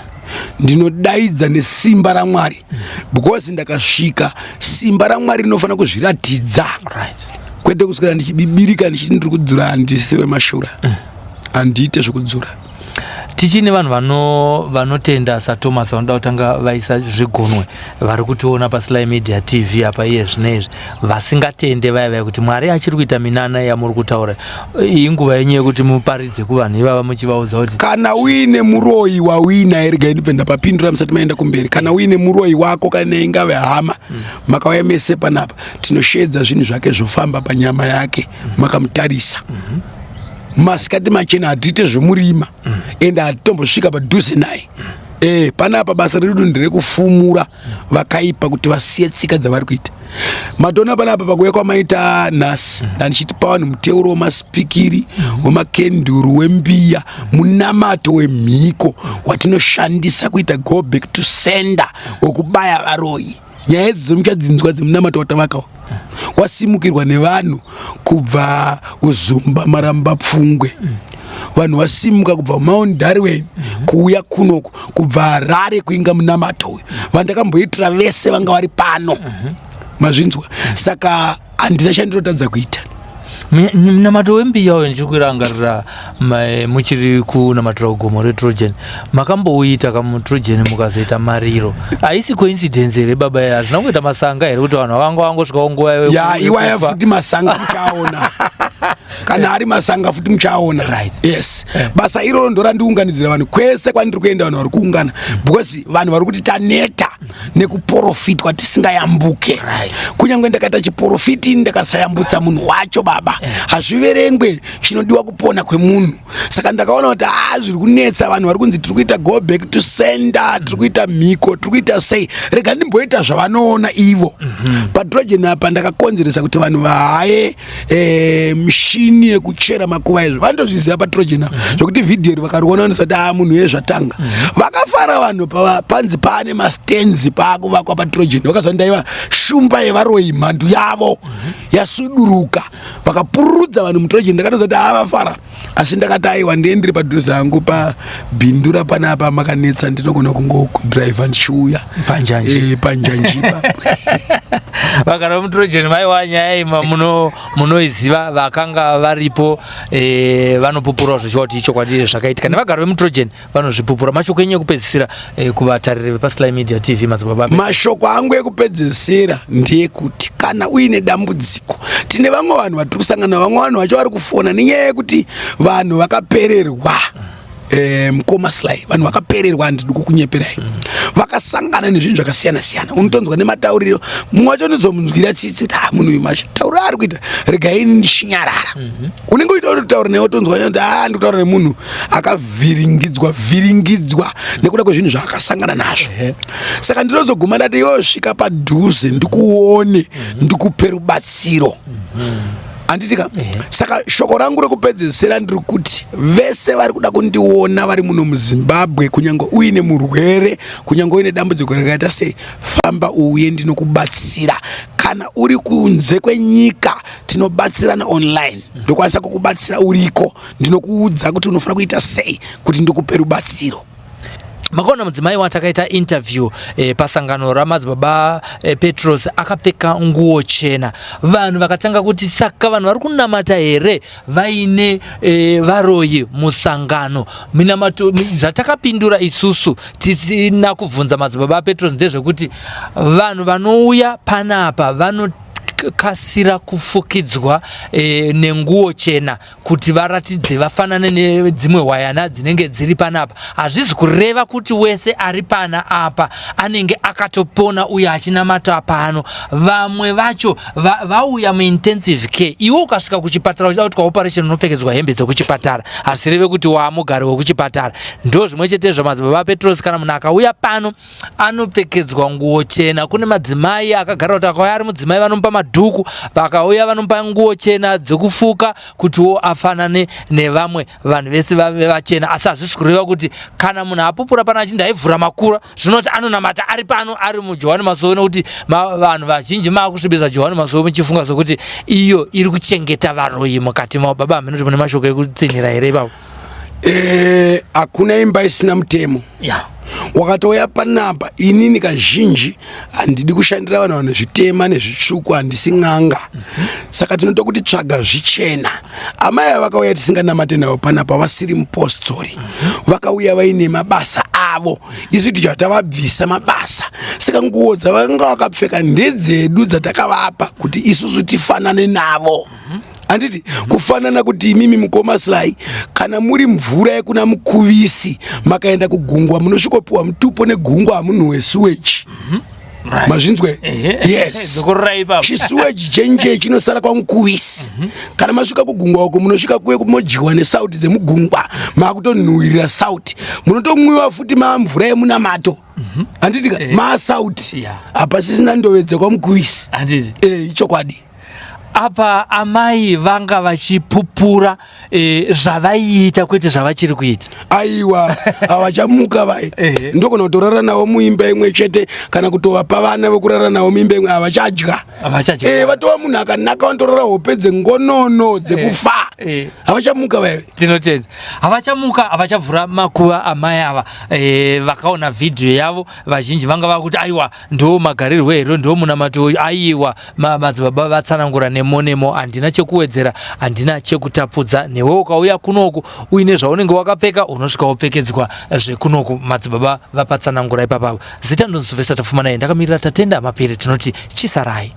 Ndinodaidza nesimba raMwari mm. Because ndakasvika, simba raMwari rinofanira kuzviratidza right. Kwete kuswera ndichibibirika ndichiti ndiri kudzura. Handisi wemashura, handiite zvekudzura. Tichine vanhu vanotenda saThomas vanoda kutanga vaisa zvigunwe vari kutiona paSly Media TV apa iye zvino izvi, vasingatende vaya vaya kuti Mwari achiri kuita minana yamuri kutaura iyi, nguva yenyu yekuti muparidze kuvanhu ivava muchivaudza kuti Kana uine muroyi wauinaye, regai ndibve ndapapindura musati maenda kumberi. Kana uine muroyi wako, kana ingave hama mm. makauya mese panapa, tinosheedza zvinhu zvake zvofamba panyama yake mm. makamutarisa mm -hmm. Masikati machena, hatiite zvemurima mm. Ende hatitombosvika padhuze naye mm. E, panapa basa redu nderekufumura vakaipa kuti vasiye tsika dzavari kuita. Matoona panapa pakuuya kwamaita nhasi, ndandichiti pavanhu muteuro wemasipikiri, wemakenduru, wembiya, munamato wemhiko watinoshandisa kuita go back to sender wekubaya varoyi. Nyaya idzi muchadzinzwa dzemunamato watavakawo, wasimukirwa nevanhu kubva Uzumba Maramba Pfungwe, vanhu vasimuka kubva Mount Darwin kuuya kunoku, kubva Harare kuinga munamato uyu. Vandakamboitira vese vanga vari pano, mazvinzwa. Saka handina chandinotadza kuita. Munamato wembiya uyo ndichiri kurangarira muchiri kunamatira kugomo reTrojan, makambouita kamuTrojan mukazoita mariro. Haisi coincidence here baba? Hazvina kuita masanga here kuti vanhu vanga vangosvikawo nguva ya iwaya futi masanga muchaona kana ari masanga futi muchaona. Right. Yes eh. Basa iroro ndorandiunganidzira vanhu kwese kwandiri kuenda, vanhu vari kuungana because vanhu vari kuti taneta nekuprofitwa tisingayambuke. Right. Kunyange ndakaita chiprofiti ndakasayambutsa munhu wacho baba, hazviverengwe. Chinodiwa kupona kwemunhu. Saka ndakaona kuti a zviri kunetsa vanhu vari kunzi tiri kuita go back to sender, tiri kuita mhiko, tiri kuita sei, rega ndimboita zvavanoona ivo. PaTrojan apa ndakakonzeresa kuti vanhu vahaye mishini yekuchera makuva. Izvo vanotozviziva paTrojan apa, zvokuti vhidhiyo iri vakariona vanosati a munhu iye zvatanga. Vakafara vanhu panzi paane mastenzi paakuvakwa paTrojan, vakazwa ndaiva shumba yevaroyi, mhandu yavo yasuduruka, vakapururudza vanhu muTrojan. Ndakatozati a vafara, asi ndakati aiwa, ndiye ndiri padhuze hangu pabhindura panapa, makanetsa, ndinogona kungodhiraivha ndichiuya. Panjanji. Eh, panjanji ipapo. Vagara vemuTrojan maiwa nyaya iyi munoiziva vakanga varipo eh, vanopupura zvichiwa kuti ichokwadi zvakaitika nevagari vemuTrojan vanozvipupura. Mashoko enyu ekupedzisira eh, kuvatariri vepaSly Media TV madzibaba. Mashoko angu ekupedzisira ndeyekuti kana uine dambudziko, tine vamwe vanhu vatiri kusangana, vamwe vanhu vacho vari kufona nenyaya yekuti vanhu vakapererwa. Mukoma Sly, vanhu vakapererwa, handidi kukunyeperai. Vakasangana nezvinhu zvakasiyana siyana, unotonzwa nematauriro mumwe wacho unozomunzwira tsitsi kuti ah, munhu uyu matauriro aari kuita, regai ini ndichinyarara. Unenge uchiita kutaura naye wotonzwa kuti ah, ndikutaura nemunhu akavhiringidzwa vhiringidzwa nekuda kwezvinhu zvaakasangana nazvo. Saka ndinozoguma ndati iwe svika padhuze ndikuone, ndikupe rubatsiro. Handiti ka? Saka shoko rangu rekupedzesera ndiri kuti vese vari kuda kundiona vari muno muZimbabwe, kunyange uine murwere, kunyange uine dambudziko rakaita sei, famba uuye, ndinokubatsira. Kana uri kunze kwenyika, tinobatsirana online, ndokwanisa kukubatsira uriko, ndinokuudza kuti unofanira kuita sei kuti ndikupe rubatsiro. Makaona mudzimai watakaita interview pasangano ramadzibaba Petros akapfeka nguo chena. Vanhu vakatanga kuti saka vanhu vari kunamata here vaine varoyi musangano? Minamato zvatakapindura isusu tisina kubvunza madzibaba Petros ndezvekuti vanhu vanouya panapa vanokasira kufukidzwa nenguo chena kuti varatidze vafanane nedzimwe hwayana dzinenge dziri panapa. Hazvizi kureva kuti wese ari pana apa anenge akatopona uye achinamata pano. Vamwe vacho vauya muintensive care. Iwe ukasvika kuchipatara uchida kuitwa operation unopfekedzwa hembe dzekuchipatara, hazvireve kuti waamugari wekuchipatara. Ndo zvimwe chete zvamadzibaba Petros, kana munhu akauya pano anopfekedzwa nguo chena. Kune madzimai akagara kuti akauya ari mudzimai vanomupa madhuku, vakauya vanomupa nguo chena dzekufuka kutiwo afanane nevamwe vanhu vese vave vachena. Asi hazvisi kureva kuti kana munhu apupura pano achinzi aivhura makura zvinoti anonamata ari pano ari muJohani Masowe, nekuti vanhu vazhinji maakusvibisa Johani Masowe muchifunga sokuti iyo iri kuchengeta varoyi mukati mavo. Baba, hameno kuti mune mashoko ekutsinhira here ipapo? Hakuna imba isina mutemo. Wakatouya panapa, inini kazhinji handidi kushandira vanhu vane zvitema nezvitsvuku, handisi n'anga. Saka tinoita kuti tsvaga zvichena. Amai ava vakauya tisinganamate navo panapa, vasiri mupostori, vakauya vaine mabasa avo, isu ticha tavabvisa mabasa. Saka nguo dzavanga vakapfeka ndedzedu dzatakavapa kuti isusu tifanane navo. Handiti kufanana kuti imimi mukoma Sly, kana muri mvura yekuna Mukuvisi, makaenda kugungwa munosvikopiwa mutupo negungwa, hamunhu wesuweji. Mazvinzwe? Yes. Dzokorora ipapo. Chisuweji chenje chinosara kwaMukuvisi. Kana masvika kugungwa uko, munosvika kuye kumodyiwa nesauti dzemugungwa, makutonhuhwirira sauti, munotomwiwa futi mamvura yemunamato. Handiti ka? Masauti hapasisina ndove dzekwaMukuvisi. Handiti? Ichokwadi. Apa amai vanga vachipupura zvavaiita kwete zvavachiri kuita. Aiwa, havachamuka vai. Ndogona kutorara navo muimba imwe chete, kana kutovapa vana vekurara navo muimba imwe, havachadya. Havachadya. Vatova munhu akanaka, vanotorara hope dzengonono dzekufa. Havachamuka vai. Tinotenda. Havachamuka, havachavhura makuva amai ava. Vakaona vhidhiyo yavo vazhinji vanga vakuti aiwa, ndo magarirwo here, ndo munamato? Aiwa, madzibaba vatsanangura nemo nemo, handina chekuwedzera, handina chekutapudza. Newe ukauya kunoku uine zvaunenge wakapfeka, unosvika wopfekedzwa zvekunoku. Madzibaba vapatsanangura ipapavo. Zita ndonzi Sylvester Tapfuma, naye ndakamirira Tatenda Mapiri. Tinoti chisarai.